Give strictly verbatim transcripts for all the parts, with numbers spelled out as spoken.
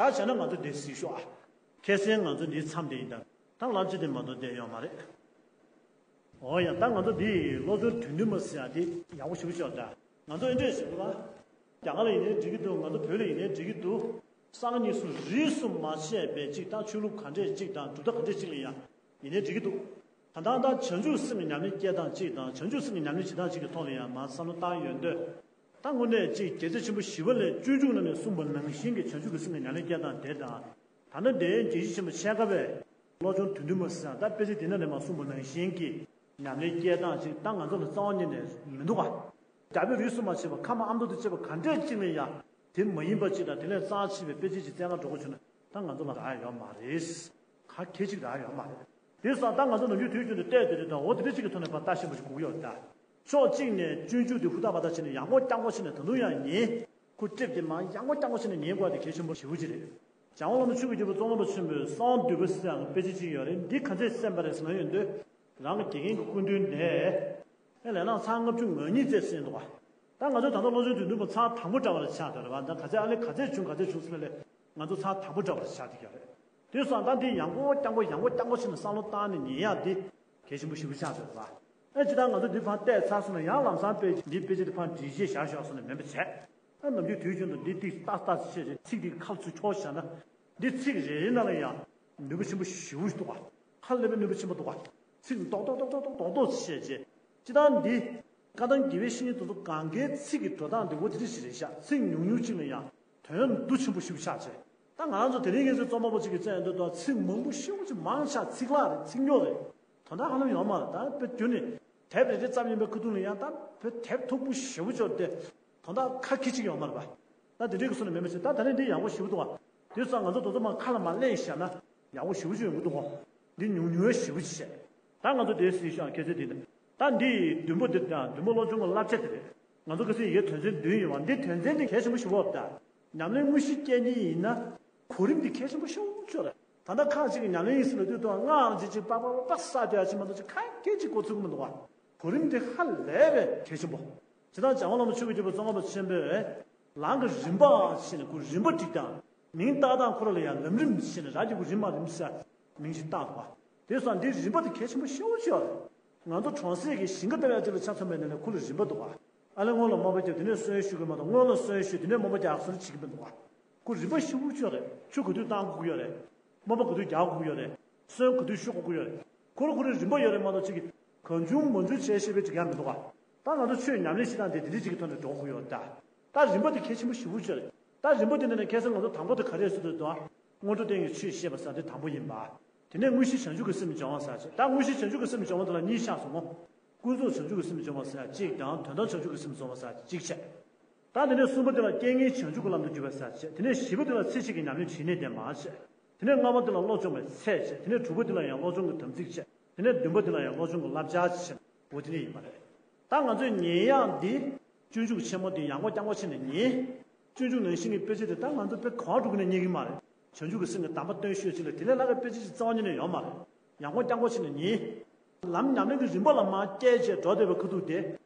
ད་བྱས་ན་ང་ཚོ་འདི་གཟིགས་ཤོག་ཨ། ཁ་སང་ང་ཚོ་འདིའི་མཚམས་དེ་ཡིན་ད། ད་བསླབ་བྱ་དེ་མ་གཏོགས་བསྡད་ཡོད་མ་རེད། འོ་ཡ། ད་ང་ཚོ་འདི་སློབ་སྦྱོང་དོན་མཐུན་པ་ཟེར་ཡ་དེ་ཡག་པོ་ཞེ་པོ་ཤོད་ད། ང་ཚོ་ཨེ་འདྲས་ཞིག་ལ། རྒྱ་གར་ལ་ཡིན་ནའི་འགྲིག་གི་འདུག་ང་ཚོ་བོད་ལ་ཡིན་ནའི་འགྲིག་གི་འདུག་ས་གནས་སུ་རིས་སུ་མ་ཆད་པའི་གཅིག་དང་ཆོས་ལུགས་ག་འདྲས་གཅིག་དང་གྲུབ་མཐའ་ག་འདྲས་གཅིག་ལ་ཡང་ཡིན་ནའི་འགྲིག་གི་འདུག་ད་ལྟ་ད་བྱང་ཆུབ་སེམས་ཀྱི་ཉམས་ལེན་སྐྱེལ་སྟངས་གཅིག་དང་བྱང་ཆུབ་སེམས་ཀྱི་ཉམས་ལེན་བྱེད་སྟངས་གཅིག་གི་ཐོག་ལ་ཡང་མར་བསམ་བློ་བཏང་ཡོང་དུས། ད་དངོས་གནས་གཅིག་རྒྱལ་སྲས་ཆེན་པོ་ཞི་བ་ལྷས་སྤྱོད་འཇུག་ནང་ནས་གསུངས་པ་ནང་བཞིན་གྱི་བྱང་ཆུབ་ཀྱི་སེམས་ཀྱི་ཉམས་ལེན་སྐྱེལ་སྟངས་དེ་དང་། ད་ལྟ་འདིའི་དགེ་བཤེས་ཆེན་པོ་ཤེལ་དཀར་པས་སློབ་སྦྱོང་དོན་མཐུན་པ་ཟེར་ད་དཔེ་ཆ་འདི་ནང་ནས་མར་གསུངས་པ་ནང་བཞིན་གྱི་ཉམས་ལེན་སྐྱེལ་སྟངས་ཅིག་ད་ང་ཚོ་ལ་རྩ་བ་ཉིད་ནས་མི་འདུག་ག་རྒྱལ་པོའི་རིས་སུ་མ་ཆད་པ་ཁ་མ་ཨ་མདོ་དང་བཅས་པ་ག་འདྲས་ཅིག་ལ་ཡང་དེ་མ་ཡིན་པ་ཅིག་དང་དེ་ལས་རྩ་ཆེ་བའི་དཔེ་ཆ་ཅིག་བཙལ་ག་འགྲོ་དགོས་བྱུང་ན་ད་ང་ཚོ་ལ་རག་ཡོད་མ་རེད། ག་གེ་ཅིག་རག་ཡོད་མ་རེད། དེ་སོང་ད་ང་ཚོ་ནམ་རྒྱུན་དུས་རྒྱུན་དུ་བལྟས་བསྡད་དུས་དང་འོ་དེ་འདྲ་ཅིག་གི་ཐོག་ནས་ཕར་ལྟ་ཤེས་པ་ཞིག་དགོས་ཀྱི་ཡོད་ད། ཕྱོགས་གཅིག་ནས་སྤྱོད་འཇུག་དེ་ཧུར་ཐག་བར་ཐག་བྱས་ནས་ཡག་པོ་རྐྱང་པོ་བྱས་ནས་ད་དུང་ཡང་ཉན། ཁོ་ཀྲེབ་དེ་མར་ཡག་པོ་རྐྱང་པོ་བྱས་ནས་ཉན་དགོས་དེ་གལ་ཆེན་པོ་ཞེ་པོ་ཅིག་རེད། འཇམ་དབྱངས་བླ་མ་ཆོས་ཀྱི་རྒྱལ་པོ་གཙང་པ་ཆེན་པོའི་གསང་བ་འདུས་པ་ཟེར་ཡག་གི་དཔེ་ཆ་ཅིག་ཡོད་རེད། འདི་ག་ཚད་གསན་པ་རེད་ཟེར་ན་ཡོང་དུས་རང་གི་དགེ་རྒན་གྱི་སྐུ་མདུན་ནས་ཨེ་ལས་ན་ཚར་ལྔ་བཅུ་ང་གཉིས་ཙམ་གསན་འདུག་ག་ད་ང་ཚོ་ད་ལྟ་སློབ་སྦྱོང་དོན་མཐུན་པ་ཚར་དང་པོ་འདྲ་བ་ལ་ཆགས་བསྡད་རེད་བ། ད་ག་ཚད་ཨ་ལེ་ག་ཚད་བྱུང་ག་ཚད་བྱུང་ཟེར་ན་ལས་ང་ཚོ་ཚར་དང་པོ་འདྲ་བ་ལ་ཆགས་བསྡད་ཀྱི་རེད། དེ་སོང་ད་འདི་ཡག་པོ་རྐྱང་པོ་ཡག་པོ་རྐྱང་པོ་བྱས་ནས་བསམ་བློ་བཏང་ནས་ཉན་ཡག་འདི་གལ་ཆེན་པོ་ཞེ་པོ་ཆགས་བསྡད་རེད་བ། ཨ་ཅི་ད་ང་ཚོ་འདི་ཕར་བལྟས་ཚར་སོང་ན་ཡང་ལམ་སང་དཔེ་འདི་དཔེ་ཆ་འདི་ཕར་འབྲི་བྱས་བཞག་ཤོག་སོང་ན་མིན་པ་བྱས། ཨ་ནམ་རྒྱུན་དུས་རྒྱུན་དུ་འདི་ཏིག་ཏག་ཏག་བྱས་རྗེས་ཚིག་འདི་ཁ་ཚུར་འཁྱོར་བཞག་ན། འདི་ཚིག་རེ་རེ་ནང་ལ་ཡང་ནུས་པ་ཆེན་པོ་ཞེ་པོ་ཞིག་འདུག་ག་ཧ་ལས་པའི་ནུས་པ་ཆེན་པོ་འདུག་ག་ཚིག་རྡོག་རྡོག་རྡོག་རྡོག་རྡོག་རྡོག་བྱས་རྗེས། སྤྱིར་བཏང་འདི་བཀའ་གདམས་དགེ་བའི་བཤེས་གཉེན་དེ་ཚོ་གང་གའི་ཚིག་གི་འགྲོ་སྟངས་འདི་འོ་དེ་འདྲ་ཞིག་རེད་ཤག་ཚིག་ཉུང་ཉུང་ཅིག་ལ་ཡང་དོན་འདུ་ཆེན་པོ་ཞེ་པོ་ཆགས་བྱས། ད་ང་རང་ཚོ་དེ་རིང་ངེད་ཚོའི་རྩོམ་པ་པོ་ཅིག་གིས་བཙལ་ཡོང་དུས་ད་ཚིག་མང་པོ་ཞེ་པོ་ཅིག་མང་ཆགས། ཚིག་ལྷག་རེད། ཚིག་ཉོག་རེད། དོན་དག་ཧ་ལམ་ཡོད་མ་རེད། ད་དཔེ་རྒྱུན་ནས་དེབ་རེ་རེ་བརྩམས་ཡིན་པའི་ཁ་ཐུག་ལ་ཡང་ད་དཔེ་དེབ་མཐུག་པོ་ཞེ་པོ་ཅིག་དེ་དོན་དག་ཁ་ཁི་ཅིག་ཡོད་མ་རེད་པ། ད་དེ་འདྲའི་གི་སོ་ནས་མེད་མ་ཤེས། ད་ད་རེས་འདི་ཡག་པོ་ཞེ་པོ་འདུག་བ། དེ་ཙང་ང་ཚོ་དེ་ཚོ་མར་ཁ་ལ་མར་གླེང་བཞག་ན་ཡག་པོ་ཞེ་པོ་ཅིག་ཡོང་གི་འདུག་གོ་འདི་ཉུང་ཉུང་ཞེ་པོ་ཅིག་བྱས། ད་ང་ཚོ་དེ་སྲིད་ཤོག་ཁྱེད་ཚོས་འདི་ད་འདི་བདུན་པོ་འདི་དང་བདུན་པོ་སློབ་སྦྱོང་གི་བསླབ་བྱ་དེ་རེད། ང་ཚོ་ག་ཚོད་ཡོད་དོན་ཚན་བདུན་ཡོད་བ། འདི་དོན་ཚན་འདི་གལ་ཆེན་པོ་ཞེ་པོ་ད། ཉམས་ལེན་དངོས་གཞི་སྐྱེལ་མཁན་ཡིན་ན་གོ་རིམ་འདི་གལ་ཆེན་པོ་ཞེ་པོ་ཅིག་རེད། ད་ལྟ་ཁག་ཅིག་གི་ཉམས་ལེན་ཡིན་ཟེར་ལབ་དུས་དང་སྔགས་ཅིག་ཅིག་པག་པག་པག་ས་དེ་ཡ་ཅིག་མ་གཏོགས་ཅིག་ཁ་སྐད་ཅིག་གོ་ཚུགས་ཀྱི་མི་འདུག་བ། གོ་རིམ་འདི་ཧ་ལས་པའི་གལ་ཆེན་པོ། ཇི་ལྟར་འཇམ་དབྱངས་བླ་མ་ཆོས་ཀྱི་རྒྱལ་པོ་གཙང་པ་ཆེན་པོས་ལམ་གྱི་རིམ་པ་ཞེས་ནས་ཁོ་རིམ་པ་སྒྲིག་དང་མིང་བཏགས་སྟངས་ཁོ་ར་ལ་ཡང་ལམ་རིམ་ཞེས་ནས་རང་གི་ཁོ་རིམ་མ་རིམ་ཟེར་མིང་ཞིག་བཏགས་འདུག་བ། དེ་སོང་འདིའི་རིམ་པ་དེ་གལ་ཆེན་པོ་ཞེ་པོ་ཅིག་ཡོད་རེད། ང་ཚོ་གྲོང་གསེབ་ཀྱི་ཞིང་ཁ་བཏབ་ཡག་ཅིག་ལ་ཆ་མཚོན་པ་ཡིན་ན་ཁོ་ལ་རིམ་པ་འདུག་བ། ཨ་ལས་སྔོན་ལ་རྨོ་པ་རྒྱབ་དེ་ནས་སོན་བཞུ་དགོས་མ་གཏོགས་སྔོན་ལ་སོན་བཞུ་དེ་ནས་རྨོ་པ་རྒྱག་སོགས་བྱེད་ཀྱི་མི་འདུག་བ། ཁོ་རིམ་པ་ཞེ་པོ་ཅིག་ཡོད་རེད། ཆུ་ག་དུས་བཏང་དགོས་ཀྱི་ཡོད་རེད། རྨོ་པ་ག་དུས་རྒྱག་དགོས་ཀྱི་ཡོད་རེད། སོན་ག་དུས་བཞུ་དགོས་ཀྱི་ཡོད་རེད། ཁོ་རང་ཁོ་རང་རིམ་པ་ཡོད་རེད་མ་གཏོགས་ཅིག་གིས་གང་བྱུང་མང་བྱུང་བྱས་ཤེས་པའི་ཅིག་ཡང་མི་འདུག་ག་ད་ང་ཚོ་ཆོས་ཉམས་ལེན་བྱེད་སྟངས་དེ་དེ་འདྲ་ཅིག་གི་ཐོག་ནས་འགྲོ་དགོས་ཀྱི་ཡོད་ད། ད་རིམ་པ་དེ་གལ་ཆེན་པོ་ཞེ་པོ་ཅིག་རེད། ད་རིམ་པ་དེ་འདྲ་ནས་ཁ་སང་ང་ཚོ་དང་པོ་དེ་ག་རེ་ཟེར་དུས་དང་། སྔོན་འགྲོ་རྟེན་གྱི་ཆོས་བཤད་པ་ཟེར་དེ་དང་པོ་ཡིན་པ། དེ་ནས་དངོས་གཞི་བྱང་ཆུབ་ཀྱི་སེམས་སྦྱོང་བ་ཟེར་ཅིག་ད་དངོས་གཞི་བྱང་ཆུབ་ཀྱི་སེམས་སྦྱོང་བ་དེ་ལ་གཉིས་ཆགས་སོང་ངོ་། ཀུན་རྫོབ་བྱང་ཆུབ་ཀྱི་སེམས་སྦྱོང་བ་ཟེར་གཅིག་དང་དོན་དམ་བྱང་ཆུབ་ཀྱི་སེམས་སྦྱོང་བ་ཟེར་གཅིག་བྱས། ད་དེ་ནས་གསུམ་པ་དེ་ལ་རྐྱེན་ངན་བྱང་ཆུབ་ཀྱི་ལམ་དུ་གྱུར་པ་ཟེར་བྱས། དེ་ནས་བཞི་པ་དེ་ལ་ཚེ་གཅིག་གི་ཉམས་ལེན་ཇི་སྙེད་ལྡན་པ་བྱས། དེ་ནས་ལྔ་པ་དེ་ལ་བློ་སྦྱོང་བའི་ཚད་བྱས། དེ་ནས་དྲུག་པ་དེ་ལ་ཡང་བློ་སྦྱོང་གི་དམ་ཚིག་བྱས། དེ་ནས་བདུན་པ་དེ་ལ་ཡང་བློ་སྦྱོང་གི་བསླབ་བྱ་བྱས། འོ་དེ་ནས་ཡིན་པ་རེད། ད་ང་ཚོས་ཉན་ཡག་འདི། སྤྱོད་འཇུག་ཆེན་མོ་འདི་ཡག་པོ་རྐྱང་པོ་བྱས་ནས་ཉན། སྤྱོད་འཇུག་ནང་བཞིན་གྱི་དཔེ་ཆ་དེ་ད་ང་ཚོ་དཔེ་ག་པར་འགྲོ་གི་ནས་རྙེད་ཀྱི་མ་རེད། བྱང་ཆུབ་ཀྱི་སེམས་ཀྱི་གདམས་པ་སྟོན་ཤོད་ཅིག་ལ་དེ་ལས་ལྷག་པའི་དཔེ་ཆ་ཞིག་རྩ་བ་ཉིད་ནས་ཡོད་མ་རེད། ཡག་པོ་རྐྱང་པོ་བྱས་ནས་ཉན། ལམ་ཉམས་ལེན་གྱི་རིམ་པ་ལ་མར་བསྐྱལ་བྱས་འགྲོ་བསྡད་པའི་ཁ་ཐུག་དེ།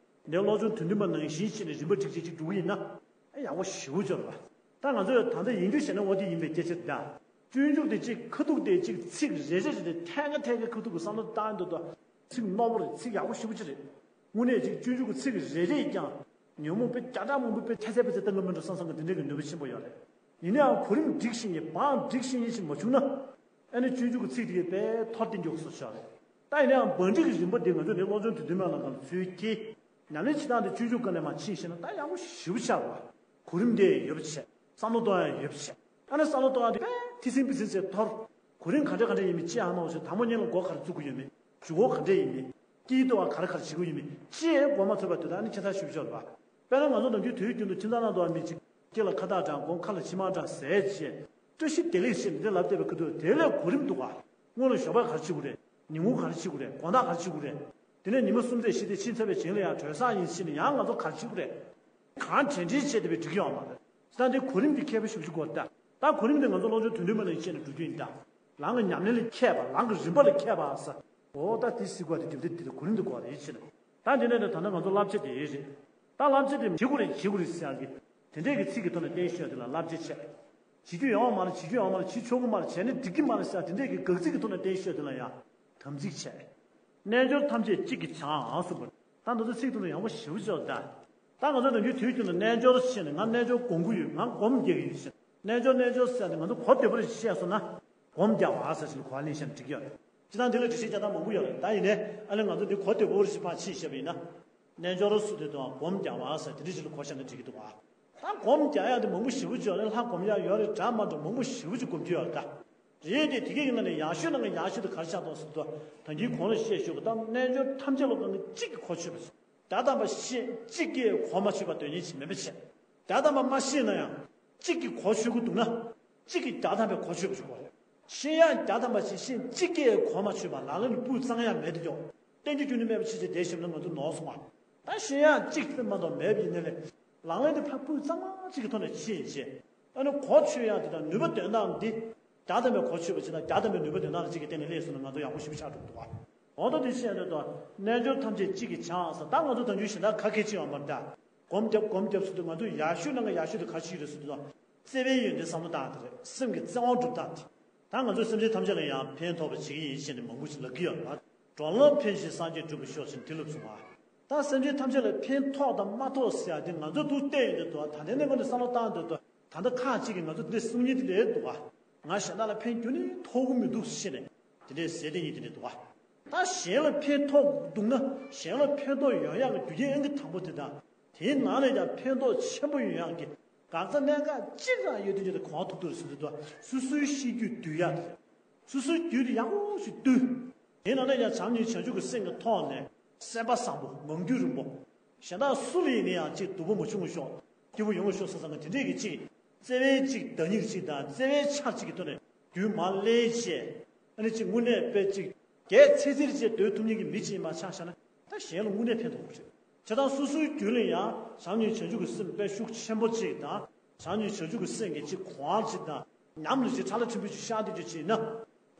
འདིའི་སློབ་སྦྱོང་དོན་མཐུན་པ་ནང་བཞིན་བྱས་ནས་རིམ་པ་སྒྲིག་བྱས་ཅིག་འགྲོ་གི་ཡིན་ན། ཨེ་ཡག་པོ་ཞེ་པོ་ཅིག་རེད་པ། ད་ང་ཚོས་ད་ལྟ་ཡིན་རྒྱུ་བྱས་ན་འོ་དེ་ཡིན་པའི་སྐད་ཆ་དེ་དང་། སྤྱོད་འཇུག་དེ་གཅིག་ཁ་ཐུག་དེ་གཅིག་ཚིག་རེ་རེ་རེ་རེ་ཐད་ཀ་ཐད་ཀའི་ཁ་ཐུག་གི་བསམ་བློ་བཏང་འདུག་དང་། ཚིག་རྣོ་པོ་རེད། ཚིག་ཡག་པོ་ཞེ་པོ་ཅིག་རེད། དངོས་གནས་ཅིག་སྤྱོད་འཇུག་གི་ཚིག་རེ་རེས་ཀྱང་ཉོན་མོངས་དཔེ་བརྒྱ་ཕྲག་མང་པོ་དཔེ་ཐེ་ཚད་དཔེ་ཚད་བཏང་གི་མི་འགྲོ་བསམ་བསམ་གི་དེ་འདྲའི་གི་ནུས་པ་ཆེན་པོ་ཡོད་རེད། ཡིན་ནའང་གོ་རིམ་སྒྲིག་བཞིན་ཡིན་བང་སྒྲིག་བཞིན་ཡིན་ཞིག་མ་བྱུང་ན། ཨ་ནི་སྤྱོད་འཇུག་གི་ཚིག་དེ་གས་དཔེ་འཐོར་ཏེ་འགྱོ་གི་བཟོ་ཆགས་རེད། ད་ཡིན་ནའང་བང་སྒྲིག་གི་རིམ་པ་དེ་ང་ཚོ་ནི་སློབ་སྦྱོང་དུས་དུས་མ་ལ་གང་ཚུལ་གྱིས་ཉམས་ལེན་བྱེད་སྟངས་དེ་སྤྱོད་འཇུག་སྒང་ནས་མར་ཕྱིན་ཤེས་ན་ད་ཡག་པོ་ཞེ་པོ་ཆགས་རེད་པ། གོ་རིམ་དེ་ཡོད་པ་བྱས། བསམ་བློ་གཏོང་ཡ་ཡོད་པ་བྱས། ཨ་ནི་བསམ་བློ་གཏོང་ཡ་དེ་དཔེ་ཐི་སིང་པི་སིང་བྱས་འཐོར། གོ་རིམ་ག་འདྲ་ག་འདྲ་ཡིན་མིན་ཅི་ཡང་མ་འོ་ཞེས་དང་པོ་ཉིད་ལ་མགོ་ག་རེ་བཙུགས་དགོས་ཡོད་མེད། མཇུག་གུ་ག་འདྲ་ཡིན་མིན། དཀྱིལ་དུ་བ་ག་རེ་ག་རེ་བྱེད་དགོས་ཡོད་མེད་ཅི་ཡང་མགོ་མ་ཚོས་པ་དེ་དག་ནི་ཁྱད་མཚར་ཞེ་པོ་ཅིག་རེད་པ། དཔེར་ན་ང་ཚོ་ནམ་རྒྱུན་དུས་རྒྱུན་དུ་ཁྱིམ་ཚང་ནང་དུ་བ་མི་གཅིག་སྐེ་ལ་ཁ་བཏགས་དྲངས། མགོ་ཁ་ལ་མཆིལ་མ་དྲངས་ཟེར་བྱས། བཀྲ་ཤིས་བདེ་ལེགས་ཞེས་འདི་ལབ་བསྡད་པའི་ཁ་ཐུག་དེ་ལས་གོ་རིམ་འདུག་ག་སྔོན་ལ་ཞོགས་པ་ག་རེ་བྱེད་དགོས་རེད། ཉིན་གུང་ག་རེ་བྱེད་དགོས་རེད། དགོང་དག་ག་རེ་བྱེད་དགོས་རེད། དེ་ནས་ཉི་མ་གསུམ་ཚེས་བཞི་དེ་ཕྱིན་ཚར་བའི་རྗེས་ལ་ཡང་གྲོལ་སང་ཡིན་ཕྱིན་ནས་ཡང་ང་ཚོ་ག་རེ་བྱེད་དགོས་རེད། གང་དྲན་དྲན་བྱས་བསྡད་པའི་འགྲིག་གི་ཡོད་མ་རེད། ད་འདི་གོ་རིམ་འདི་མཁས་པོ་ཞེ་པོ་ཅིག་དགོས་རེད་ད། ད་གོ་རིམ་འདི་ང་ཚོ་སློབ་སྦྱོང་དོན་མཐུན་པ་ནང་བཞིན་བྱས་ནས་འགྲོ་རྒྱུ་ཡིན་ད། ལམ་གྱི་ཉམས་ལེན་ལ་མཁས་པ། ལམ་གྱི་རིམ་པ་ལ་མཁས་པ་ཟེར། འོ་ད་དེ་གཟིགས་དགོས་དེ་སྒྲུབ་བདེ་དེ་གོ་རིམ་འདི་དགོས་རེད་ཕྱིན་ནས། ད་འདི་ནས་ད་ད་ལྟ་ང་ཚོ་བསླབ་བྱ་དེ་རེད། ད་བསླབ་བྱ་དེ་བྱེད་དགོས་རེད་བྱེད་དགོས་རེད་ཟེར་ཡག་གི་དེ་འདྲས་ཀྱི་ཚིག་གི་ཐོག་ནས་བསྟན་ཤོག་དེ་ལ་བསླབ་བྱ་བྱས། བྱེད་རྒྱུ་ཡོད་མ་རེད། བྱེད་རྒྱུ་ཡོད་མ་རེད། བྱེད་ཆོག་གི་མ་རེད། བྱས་ན་འགྲིག་གི་མ་རེད་ཟེར་དེ་འདྲས་ཀྱི་དགག་ཚིག་གི་ཐོག་ནས་བསྟན་བཤད་དེ་ལ་ཡང་དམ་ཚིག་བྱས། རྣལ་འབྱོར་ཐམས་ཅད་གཅིག་གིས་སྦྱང་གསུངས་པ། ད་ང་ཚོ་ཚིག་དེ་ཚོ་ཡག་པོ་ཞེ་པོ་ཅིག་ཡོད་ད། ད་ང་ཚོ་ནམ་རྒྱུན་དུས་རྒྱུན་དུ་རྣལ་འབྱོར་ཞེས་ནས་ང་རྣལ་འབྱོར་སྒོམ་གྱི་ཡོད། ང་སྒོམ་རྒྱག་གི་ཡོད་ཞེས་རྣལ་འབྱོར་རྣལ་འབྱོར་ཟེར་ནས་ང་ཚོ་གོ་བདེ་པོ་རེ་བཤད་སོང་ན་སྒོམ་རྒྱག་པ་ཟེར་ཞིག་གོ་བ་ལེན་བཤད་ན་འགྲིག་གི་ཡོད་རེད། སྤྱིར་བཏང་འདི་ལ་འགྲེལ་བཤད་རྒྱག་སྟངས་མང་པོ་ཡོད་རེད། ད་ཡིན་ནའི་ཨ་ནི་ང་ཚོ་འདི་གོ་བདེ་པོ་རེ་ཞིག་ཕར་ཕྱིས་བཤད་པ་ཡིན་ན། རྣལ་འབྱོར་སུ་དེ་དང་སྒོམ་རྒྱག་པ་ཟེར་དེ་འདྲ་ཞིག་ལ་གོ་བཤད་ན་འགྲིག་གི་འདུག་བ། ད་སྒོམ་རྒྱག་ཡག་དེ་མང་པོ་ཞེ་པོ་ཅིག་ཡོད་རེད། ལྷ་སྒོམ་ཡག་ཡོད་རེད། འདྲ་མ་འདྲ་མང་པོ་ཞེ་པོ་ཅིག་སྒོམ་རྒྱུ་ཡོད་རེད་ད། རེད་དེ་དེ་གའི་ཡིན་ན་ནི་ཡག་ཤོས་ནང་གི་ཡག་ཤོས་དེ་ག་རེ་ཆགས་འདུག་ཟེར་དུས། ད་གིན་གོང་ལ་བཤད་ཞུས་པ་ལྟར་རྣལ་འབྱོར་ཐམས་ཅད་ལ་གང་གི་གཅིག་གིས་གོ་ཆོད་པ་ཞིག་བརྒྱ་ཐམ་པ་ཤེས་གཅིག་གིས་གོ་མ་ཆོད་པ་དོན་གཉེར་ཞིག་མེད་པ་བྱས། བརྒྱ་ཐམ་པ་མ་ཤེས་ན་ཡང་གཅིག་གིས་གོ་ཆོད་ཀྱི་འདུག་ན། གཅིག་གིས་བརྒྱ་ཐམ་པས་གོ་ཆོད་པ་ཞིག་དགོས་རེད། ཤེས་ཡག་བརྒྱ་ཐམ་པ་ཞིག་ཤེས་གཅིག་གིས་གོ་མ་ཆོད་པ་ལག་ལེན་ལ་སྤུས་གཙང་ཡག་མེད་དུ་འཇོག་བསྟན་རྒྱུ་རྒྱུ་ནི་མེད་པ་ཕྱིན་ཆད་དེ་ཞིབ་ན་ང་ཚོ་ནོར་སོང་བ། ད་ཤེས་ཡག་གཅིག་ཙམ་མ་གཏོགས་མེད་པ་ཡིན་ནའི་ལས། ལག་ལེན་དེ་ཕར་སྤུས་གཙང་མ་གཅིག་གི་ཐོག་ནས་ཤེས་བྱས། ཨ་ནི་གོ་ཆོད་ཡག་དེ་དང་ནུས་པ་འདོན་སྟངས་འདི། བརྒྱ་ཐམ་པས་གོ་ཆོད་པ་ཅིག་དང་བརྒྱ་ཐམ་པས་ནུས་པ་འདོན་སྟངས་ལ་གཅིག་གི་སྟེང་ནས་སླེབས་སོང་ན་ང་ཚོ་ཡག་པོ་ཞེ་པོ་ཆགས་འགྲོ་གི་འདུག་བ། འོ་ད་དེ་བཤད་འདོད་དོ། རྣལ་འབྱོར་ཐམས་ཅད་གཅིག་གིས་སྦྱང་ཟེར། ད་ང་ཚོ་ད་དུང་གཞན་དག་ཁ་སྐད་ཅིག་ཡོང་མ་རེད་ད། སྒོམ་རྒྱབ་སྒོམ་རྒྱབ་ཟེར་དུས་ང་ཚོ་ཡག་ཤོས་ནང་གི་ཡག་ཤོས་དེ་ག་ཞིག་རེད་ཟེར་དུས། བརྩེ་བའི་ཡོན་ཏན་བསམ་བློ་བཏང་དེ་རེད། སེམས་ཀྱི་བརྩེ་བ་སྒྲུབ་སྟངས་དེ། ད་ང་ཚོས་སེམས་ཅན་ཐམས་ཅད་ལ་ཡང་ཕན་ཐོགས་པ་བྱེད་ཀྱི་ཡིན་ཞེས་ནས་མང་པོ་ཞིག་ལབ་ཀྱི་ཡོད་རེད་པ། འགྲོ་ལ་ཕན་ཞིང་སངས་རྒྱས་འགྲུབ་པར་ཤོག་ཅེས་དེ་ལབ་སོང་བ། ད་སེམས་ཅན་ཐམས་ཅད་ལ་ཕན་ཐོགས་དང་མ་ཐོགས་ཟེར་ཡག་དེ་ང་ཚོ་འདུག་བལྟས་ཡོང་དུས་དོ། ད་ལྟའི་གནས་སྐབས་ནས་བསམ་བློ་བཏང་དུས་དོ། ད་ལྟ་ཁག་ཅིག་གིས་ང་ཚོ་འདི་འདྲའི་སེམས་ཉིད་དེ་འདྲའི་འདུག་ག་ང་གཞན་དག་ལ་ཕན་རྒྱུ་ནི་ཐོགས་ཀྱི་མི་འདུག་ཟེར་ནས་དེ་འདྲའི་ཟེར་དེ་ཉིད་དེ་འདྲའི་འདུག་ག་ད་གཞན་ལ་ཕན་ཐོགས་འདུག་ན་གཞན་ལ་ཕན་ཐོགས་ཡོང་ཡག་གི་རྒྱུ་རྐྱེན་ཨང་ཀི་དང་པོ་དེ་དང་། དེའི་ནང་ནས་ཀྱང་ཕན་ཐོགས་ཆེན་པོ་ཡོང་ཡག་གི་འགག་རྩ་གནད་འགག་ཅི་ཙམ་ཡོད་དེ་ཉིད་དེ་གོ་བ་ཐུག་ཐུབ་རེད་ཟེར་དུས། སོ་སོའི་ཤེས་རྒྱུད་འདུལ་ཡག་དེ་རེད། སོ་སོའི་རྒྱུད་དེ་ཡག་པོ་ཞིག་བཏུལ། དེའི་ནང་ནས་ཀྱང་བྱམས་སྙིང་བྱང་ཆུབ་ཀྱི་སེམས་ཀྱི་ཐོག་ནས་སེམས་པ་བཟང་པོ་མང་རྒྱུད་རིང་པོ། གཞན་དག་སུ་ལ་ཡིན་ན་ཡང་ཅིག་སྡུག་པོ་མ་བྱུང་ཤོག་སྐྱིད་པོ་ཡོང་ཤོག་བསམ་བསམ་གྱི་དེ་འདྲས་ཀྱི་ཅིག་བརྩེ་བའི་ཅིག་བདག་ཉིད་ཅིག་དང་བརྩེ་བའི་ཆ་ཅིག་གི་ཐོག་ནས་རྒྱུད་མར་ལེན་བྱས། ཨ་ནི་ཅིག་དངོས་གནས་དཔེ་ཅིག་རྒྱས་ཚད་ཚད་བྱས་སྡོད་ཐུབ་མཁན་གྱི་མི་ཅིག་མར་ཆགས་བཞག་ན་ད་གཞན་ལ་དངོས་གནས་ཕན་ཐོགས་པ་རེད། བྱས་ཙང་སོ་སོའི་རྒྱུད་ལ་ཡང་བྱམས་སྙིང་བྱང་ཆུབ་ཀྱི་སེམས་དཔེ་ཤུགས་ཆེན་པོ་ཅིག་དང་། བྱམས་སྙིང་བྱང་ཆུབ་ཀྱི་སེམས་ཀྱི་ཅིག་གོང་འོག་ཅིག་དང་། ཉམས་ལ་ཅིག་ཕྲ་ལ་ཕྲན་བུ་ཅིག་ཤར་བསྡད་རྒྱུ་ཅིག་ཡིན་ན།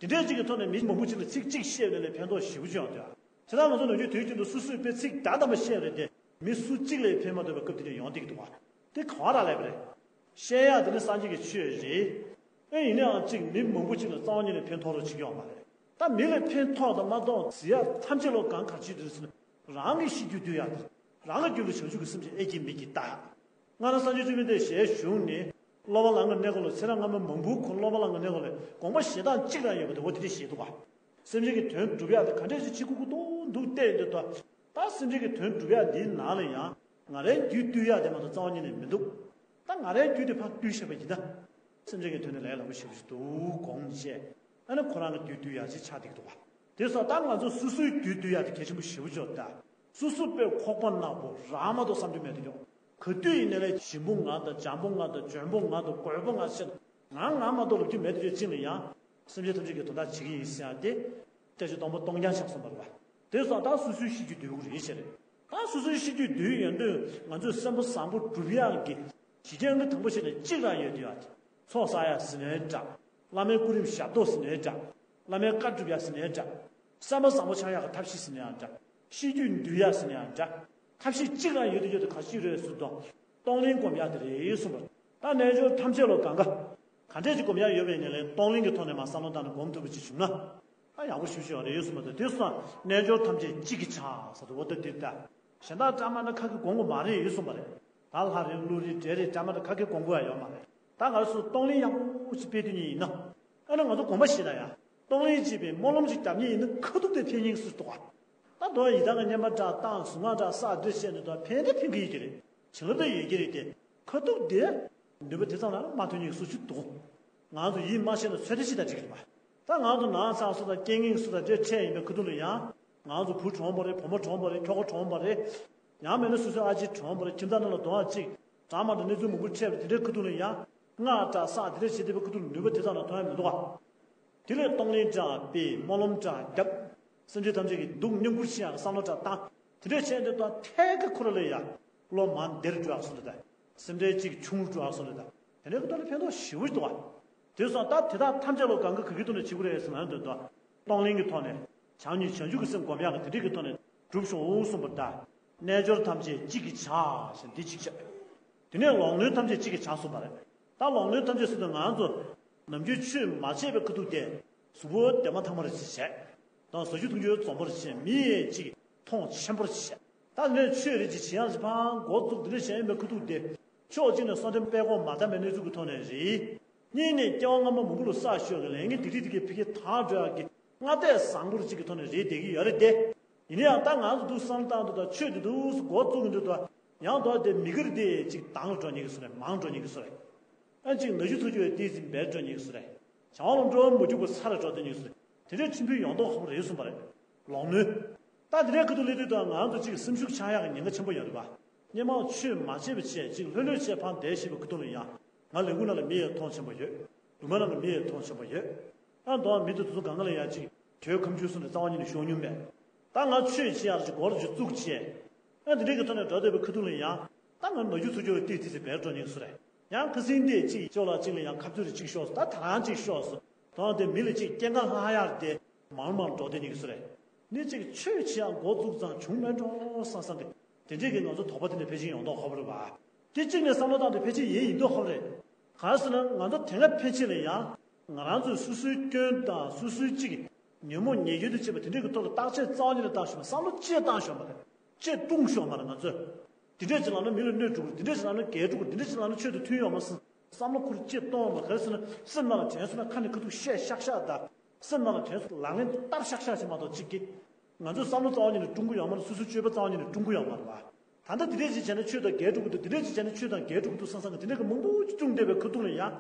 དེ་འདྲའི་ཅིག་གི་ཐོག་ནས་མི་མང་པོ་ཅིག་ལ་ཚིག་གཅིག་བཤད་ནས་ལས་ཕན་ཐོགས་ཞེ་པོ་ཅིག་ཡོང་འདུག་བྱས་ཙང་ང་ཚོ་ནམ་རྒྱུན་དུས་རྒྱུན་དུ་སོ་སོས་དཔེ་ཚིག་བརྒྱ་ཐམ་པ་བཤད་རེད་དེ། མི་སུ་གཅིག་ལས་ཕན་མ་ཐོགས་པའི་སྐབས་དེ་འདྲ་ཡོང་བསྡད་ཀྱི་འདུག་བ། དེ་ག་བ་རག་ལས་པ་རེད། བཤད་ཡག་དེ་ནི་སངས་རྒྱས་ཀྱི་ཆོས་རེད། ཨེ་ཡིན་ནའང་གཅིག་མི་མང་པོ་ཅིག་ལ་རྩ་བ་ཉིད་ནས་ཕན་ཐོགས་རོགས་བྱེད་ཀྱི་ཡོད་མ་རེད། ད་མི་ལ་ཕན་ཐོགས་དང་མ་ཐོགས་ཟེར་ཡག་ཐམས་ཅད་ལོ་གང་ག་ཅིག་དུས་སུ་རང་གི་ཤེས་རྒྱུད་འདུལ་ཡག་དང་། རང་གི་རྒྱུད་ལ་བྱང་ཆུབ་ཀྱི་སེམས་ཅན་ཨེ་སྐྱེ་མི་སྐྱེ་ལྟ་ཡག་སྔར་སངས་རྒྱས་བཅོམ་ལྡན་འདས་ཞལ་བཞུགས་ནས་སློབ་པ་ལམ་གྱི་གནས་སྐབས་ལ་ཚེ་རབས་སྔ་མ་མང་པོའི་འཁོར་སློབ་པ་ལམ་གྱི་གནས་སྐབས་ལ་དགོངས་པ་བཞེས་སྟངས་གཅིག་རང་ཡོད་པ་དེ་འོ་དེ་འདྲ་བཞེས་འདུག་བ། སེམས་ཅན་གྱི་དོན་སྒྲུབ་ཡག་དེ་ག་འདྲས་ཞིག་བྱེད་དགོས་ཀྱི་འདུག་འདུག་བལྟས་ཡོང་དུས་ད། ད་སེམས་ཅན་གྱི་དོན་སྒྲུབ་ཡག་འདིའི་ནང་ལ་ཡང་ང་རའི་རྒྱུད་བཏུལ་ཡག་དེ་མ་གཏོགས་རྩ་བ་ཉིད་ནས་མི་འདུག་ད་ང་རའི་རྒྱུད་དེ་ཕར་བཏུལ་ཤེས་པ་ཡིན་ན། སེམས་ཅན་གྱི་དོན་དེ་ལས་སླ་པོ་ཞེ་པོ་ཞིག་འདུག་དགོངས་བྱས། ཨ་ནི་ཁོ་རང་གི་རྒྱུད་བཏུལ་ཡག་ཅིག་ཆགས་བསྡད་ཀྱི་འདུག་བ། དེ་སོགས་ད་ང་ཚོ་སོ་སོའི་རྒྱུད་བཏུལ་ཡག་དེ་གལ་ཆེན་པོ་ཞེ་པོ་ཅིག་ཡོད་ད། སོ་སོ་དཔེ་ཁོག་པ་ནག་པོ་རང་མ་གཏོགས་བསམ་རྒྱུ་མེད་དུ་འཇོག་ག་དུས་ཡིན་ནའི་ལས་ཞིམ་པོ་ང་དང་འཇམ་པོ་ང་དང་འཇོན་པོ་ང་དང་རྒོད་པོ་ང་ཟེར་ང་ང་མ་གཏོགས་ལབ་རྒྱུ་མེད་དུ་འཇོག་ཅིག་ལ་ཡང་། སེམས་ཅན་ཐམས་ཅད་ཀྱི་དོན་དག་བྱེད་ཀྱི་ཡིན་ཟེར་ཡག་དེ། བཀྲ་ཤིས་སྡོང་པོ་སྟོང་རྐྱང་ཆགས་སོང་བ་རེད་བ། དེ་སོགས་ད་སོ་སོའི་ཤེས་རྒྱུད་འདུལ་དགོས་རེད་ཟེར། ད་སོ་སོའི་ཤེས་རྒྱུད་འདུལ་ཡོང་དུས་ང་ཚོས་སེམས་པ་བཟང་པོ་སྒྲུབ་ཡག་གི་གཞི་རྐྱེན་གྱི་དང་པོ་བྱས་ནས་གཅིག་རང་ཡོད་དུས་ཡག་དེ། ཚོགས་བསགས་ཡག་ཟེར་ནའི་འདྲ། བླ་མའི་སྐུ་རིམ་ཞབས་ཏོག་ཟེར་ནའི་འདྲ། བླ་མའི་བཀའ་སྒྲུབ་ཡག་ཟེར་ནའི་འདྲ། བསམ་པ་བཟང་པོ་འཆང་ཡག་གི་ཐབས་ཤེས་ཟེར་ནའི་འདྲ། ཤེས་རྒྱུད་འདུལ་ཡག་ཟེར་ནའི་འདྲ། ཐབས་ཤེས་གཅིག་རང་ཡོད་དུ་ཡོད་དུ་ག་ཅི་རེད་ཟེར་དུས། གཏོང་ལེན་སྒོམ་ཡག་དེ་རེད་གསུངས་པ། ད་རྣལ་འབྱོར་ཐམས་ཅད་ལོ་གང་ག་ག་འདྲས་ཀྱི་སྒོམ་ཡག་ཡོད་པའི་ནས་ལས་གཏོང་ལེན་གྱི་ཐོག་ནས་མ་བསམ་བློ་བཏང་ནས་སྒོམ་ཐུབ་པ་ཅིག་བྱུང་ན། ད་ཡག་པོ་ཞུ་ཞུ་ཡག་རེད་གསུངས་པ། ད་དེ་སོང་རྣལ་འབྱོར་ཐམས་ཅད་གཅིག་གིས་ཆགས་ཟེར་དུས་འོ་ད་འདིར་ད། གཞན་དག་བཀྲ་མ་འདྲ་ཁ་གི་སྒོམ་དགོས་མ་རེད་གསུངས་པ་རེད། ད་ལྷ་རེད་ཀླུ་རེད་འདྲེ་རེད་བཀྲ་མ་འདྲ་ཁ་གི་སྒོམ་དགོས་ཡག་ཡོད་མ་རེད། ད་ང་ཚོ་གཏོང་ལེན་ཡག་པོ་ཞིག་སྤེལ་ཐུབ་མཁན་ཡིན་ན། ཨ་ནི་ང་ཚོ་དགོངས་པ་བཞེས་ན་ཡང་གཏོང་ལེན་བྱེད་པའི་སྨོན་ལམ་ཞིག་བརྒྱབ་མཁན་ཡིན་ན་ཁ་ཐུག་དེ་ཕན་མཁན་སུ་འདུག་ག་ད་དོན་ཡི་དྭགས་ཀྱི་བསྙེན་པ་འདྲ་བཏང་གཟུངས་སྔགས་འདྲ་བསགས་འདྲ་བྱས་ནས་དོ་ཕན་དེ་ཕན་གྱི་ཡོད་ཀྱི་རེད། བྱིན་རླབས་དེ་ཡོད་ཀྱི་རེད་དེ། ཁ་ཐུག་དེ་ནུས་པ་དེ་ཙམ་ལ་མ་ཐོན་མཁན་སུ་ཅིག་འདུག་ང་ཚོ་ཡིད་མ་ཆེས་ན་ཚོད་ལྟ་ཞིག་ད་འགྲིག་གི་རེད་པ། ད་ང་ཚོ་ནང་ཚགས་སུ་དང་རྐྱེན་ངན་སུ་དང་འདྲེ་འཕྲད་ཡིན་པའི་ཁ་ཐུག་ལ་ཡང་། ང་ཚོ་བུ་གྲོངས་པ་རེད། བུ་མོ་གྲོངས་པ་རེད། ཁྱོ་ག་གྲོངས་པ་རེད། ཡང་མིན་ན་སོ་སོའི་ཨ་ཅེ་གྲོངས་པ་རེད། ཁྱིམ་ཚང་ནང་ལ་གདོང་ཨ་གཅིག་གྲང་མ་དང་གནས་ཚུལ་མང་པོ་འཕྲད་པ་དེ་འདྲའི་ཁ་ཐུག་ལ་ཡང་སྔགས་འདྲ་བསགས་དེ་འདྲ་བྱེད་བསྡད་པའི་ཁ་ཐུག་ལ་ནུས་པ་དེ་ཙམ་ལ་ཐོན་ཡ་མི་འདུག་ག་དེ་ལས་གཏོང་ལེན་འདྲ་སྤེལ། སྨོན་ལམ་འདྲ་བརྒྱབ། སེམས་ཅན་ཐམས་ཅད་ཀྱི་སྡུག་བསྔལ་ཁུར་ཤེས་ཡག་གི་བསམ་བློ་འདྲ་བཏང་། དེ་འདྲ་བྱས་འདི་དང་ཐད་ཀར་ཁོ་ར་ལ་ཡ་བློ་མ་བདེར་འགྲོ་ཡག་སོང་འདྲ་དང་། སེམས་ཁྲལ་གཅིག་ཆུང་རུ་འགྲོ་ཡག་སོང་འདྲ་དང་། དེ་འདྲའི་ཁ་ཐུག་ལ་ཕན་ཐོགས་ཞེ་པོ་ཞིག་འདུག་ག་དེ་སོང་ད་དེ་དག་ཐམས་ཅད་ལོ་གང་ག་ག་གི་ཐོག་ནས་བྱེད་དགོས་རེད་ཟེར་ན་འདོད་དོ། གཏོང་ལེན་གྱི་ཐོག་ནས་བྱམས་སྙིང་བྱང་ཆུབ་ཀྱི་སེམས་སྒོམ་ཡག་གི་དེ་འདྲའི་གི་ཐོག་ནས་སྒྲུབ་ཤོག་གསུངས་པ་ལྟར། རྣལ་འབྱོར་ཐམས་ཅད་གཅིག་གིས་བྱ་ཞེས་འདི་གཅིག་བྱ། དེ་ནས་ལོག་གནོན་ཐམས་ཅད་གཅིག་གིས་བྱ་གསུངས་པ་རེད། ད་ལོག་གནོན་ཐམས་ཅད་སུ་དང་ང་ཚོ་ནམ་རྒྱུན་ཆོས་མ་བྱས་པའི་ཁ་ཐུག་དེ་གཟུགས་པོ་དེ་མ་ཐང་མར་ཅིག་བྱས། དང་ཟ་རྒྱུ་འཐུང་རྒྱུ་འཛོམས་པར་བྱས། མི་ཡིས་ཅིག་མཐོང་ཆེན་པོར་བྱས། ད་ནས་ཆོས་རེ་ཅིག་བྱེད་ཡག་ཅིག་ཕངས་འགོ་བཙུགས་འདི་འདྲ་བྱས་ཡིན་པའི་ཁ་ཐུག་དེ། ཕྱོགས་གཅིག་ནས་བསམ་གཏན་དཔལ་གོང་མ་དམ་པའི་གནས་ཚུལ་གྱི་ཐོག་ནས་རེད། གཉིས་ནས་སྐྱེ་བ་སྔ་མ་མང་པོ་ལ་བསགས་ཤོར་གི་ལས་ངན་སྡིག་སྒྲིབ་དེ་གའི་ཕ་གི་དག་འགྲོ་ཡག་གི་སྔ་ལྟས་བཟང་པོར་ཅིག་གི་ཐོག་ནས་རེད་བསྡད་ཀྱི་ཡོད་རེད་དེ། ཡིན་ན་ཡང་ད་ང་ཚོ་འདུག་བསམ་བློ་བཏང་འདུག་ད་ཆོས་དེ་འདུག་སུ་འགོ་བཙུགས་འདུག་ད་ཡང་དོ་དེ་མི་སྒེར་དེ་ཅིག་དྭངས་ལ་འགྲོ་ཉེ་གི་སུ་རེད། མང་འགྲོ་ཉེ་གི་སུ་རེད། ཨ་ཅིག་ན་རྒྱུ་འཐུང་རྒྱུ་བའི་ཏིས་འབད་འགྲོ་ཉེ་གི་སུ་རེད། བྱ་བ་ལ་འགྲོ་མ་རྒྱུག་པ་ཚ་ར་འགྲོ་དེ་ཉེ་གི་སུ་རེད། དེ་འདྲའི་ཁྲིམས་ཕུད་ཡོང་མདོག་ཁ་པོ་རེད་གསུངས་པ་རེད། ལོག་གནོན། ད་དེ་འདྲའི་ཁ་ཐུག་སླེབས་དུས་ད་ང་ཚོ་ཅིག་སེམས་ཤུགས་ཆག་ཡག་གི་ཉེན་ཁ་ཆེན་པོ་ཡོད་རེད་པ། སྔོན་མ་ཆོས་མ་བྱས་པ་བྱས་ཅིག་ལྷོད་ལྷོད་བྱས་ཕར་བསྡད་ཤེས་པའི་ཁ་ཐུག་ལ་ཡང་། ང་ལས་ཁུངས་ནང་ལ་མི་ཡི་མཐོང་ཆེན་པོ་ཡོད། ལུང་པ་ནང་ལ་མི་ཡི་མཐོང་ཆེན་པོ་ཡོད། ཨ་མདོ་མི་དེ་ཚོ་གང་ག་ལ་ཡང་ཅིག་དུས་ཁ་མཆུ་སོང་ནས་རྩ་བ་ཉིད་ནས་ཤོང་མྱོང་མེད། ད་ང་ཆོས་བྱེད་ཡག་ཅིག་སྒོར་ཅིག་བཙུགས་བྱས། ཨ་འདི་འདྲའི་གི་ཐོག་ནས་འགྲོ་བསྡད་པའི་ཁ་ཐུག་ལ་ཡང་། ད་ང་ན་རྒྱུ་འཐུང་རྒྱུ་བའི་ཏིས་ཏིས་སེ་བེར་འགྲོ་ཉེ་གི་སུ་རེད། ཡང་ཁ་སེང་དེ་ཅིག་ཅོག་ལ་ཅིག་ལ་ཡང་ཁ་རྩོད་རེ་ཅིག་ཤོག་སོ། ད་ད་རང་ཅིག་ཤོག་སོ། དོན་དེ་མི་ལ་ཅིག་སྐྱེ་འགག་ལྷག་ཡག་དེ་མང་མང་འགྲོ་བསྡད་ཉེ་གི་སུ་རེད། ནི་ཅིག་ཆོས་བྱེད་ཡག་འགོ་བཙུགས་ཙང་བྱུང་མེད་འགྲོ་བསམ་བསམ་གི། དེ་འདྲས་ཀྱི་ང་ཚོ་དོགས་པ་དེ་འདྲ་ཕལ་ཆེར་ཡོང་མདོག་ཁ་པོ་རེད་པ། དེ་གཅིག་ནས་བསམ་བློ་བཏང་དུས་ཕལ་ཆེར་ཡིན་ཡིན་མདོག་ཁ་པོ་རེད། གང་ཟེར་ན་ང་ཚོ་དེ་སྔ་ཕལ་ཆེར་ལ་ཡང་ང་རང་ཚོའི་སོ་སོའི་སྐྱོན་དང་སོ་སོའི་ཅིག་ཉོན་མོངས་ཉེས་སྐྱོན་དུ་བྱེད་པ་དེ་འདྲས་ཀྱི་ཐོག་ལ་བརྟག་དཔྱད་རྩ་བ་ཉིད་ནས་བཏང་ཤོག་མ། བསམ་བློ་ཅི་བཏང་ཤོག་མ་རེད། ཅི་ཀྲུང་ཤོག་མ་རེད་ང་ཚོས། དེ་འདྲས་ཅིག་ལབ་ན་མི་ལ་གནོད་འགྲོ་གི་རེད། དེ་འདྲས་ཅིག་ལབ་ན་འགལ་འགྲོ་གི་རེད། དེ་འདྲས་ཅིག་ལབ་ན་ཆོས་དང་མཐུན་ཡོང་མ་སོང་། བསམ་བློ་ཁུར་ཅི་གཏོང་མ། ག་རེ་ཟེར་ན་སེམས་ནང་ལ་དྲན་སོང་ན་ཁ་ནས་ཁ་ཐུག་བཤད་ཤག་ཤག་དང་། སེམས་ནང་ལ་དྲན་སོང་ལག་ལེན་བསྟར་ཤག་ཤག་ཅིག་མ་གཏོགས་ཅིག་གི། ང་ཚོའི་བསམ་བློ་རྩ་བ་ཉིད་ནས་ཀྲུང་གི་ཡོད་མ་རེད། སོ་སོའི་སྤྱོད་པ་རྩ་བ་ཉིད་ནས་ཀྲུང་གི་ཡོད་མ་རེད་བ། ད་ལྟ་དེ་འདྲས་ཅིག་བྱས་ན་ཆོས་དང་འགལ་འགྲོ་གི་འདུག་དེ་འདྲས་ཅིག་བྱས་ན་ཆོས་དང་འགལ་འགྲོ་གི་འདུག་བསམ་བསམ་གི་དེ་འདྲས་ཀྱི་མང་པོ་ཅིག་ཀྲུང་བསྡད་པའི་ཁ་ཐུག་ལ་ཡང་།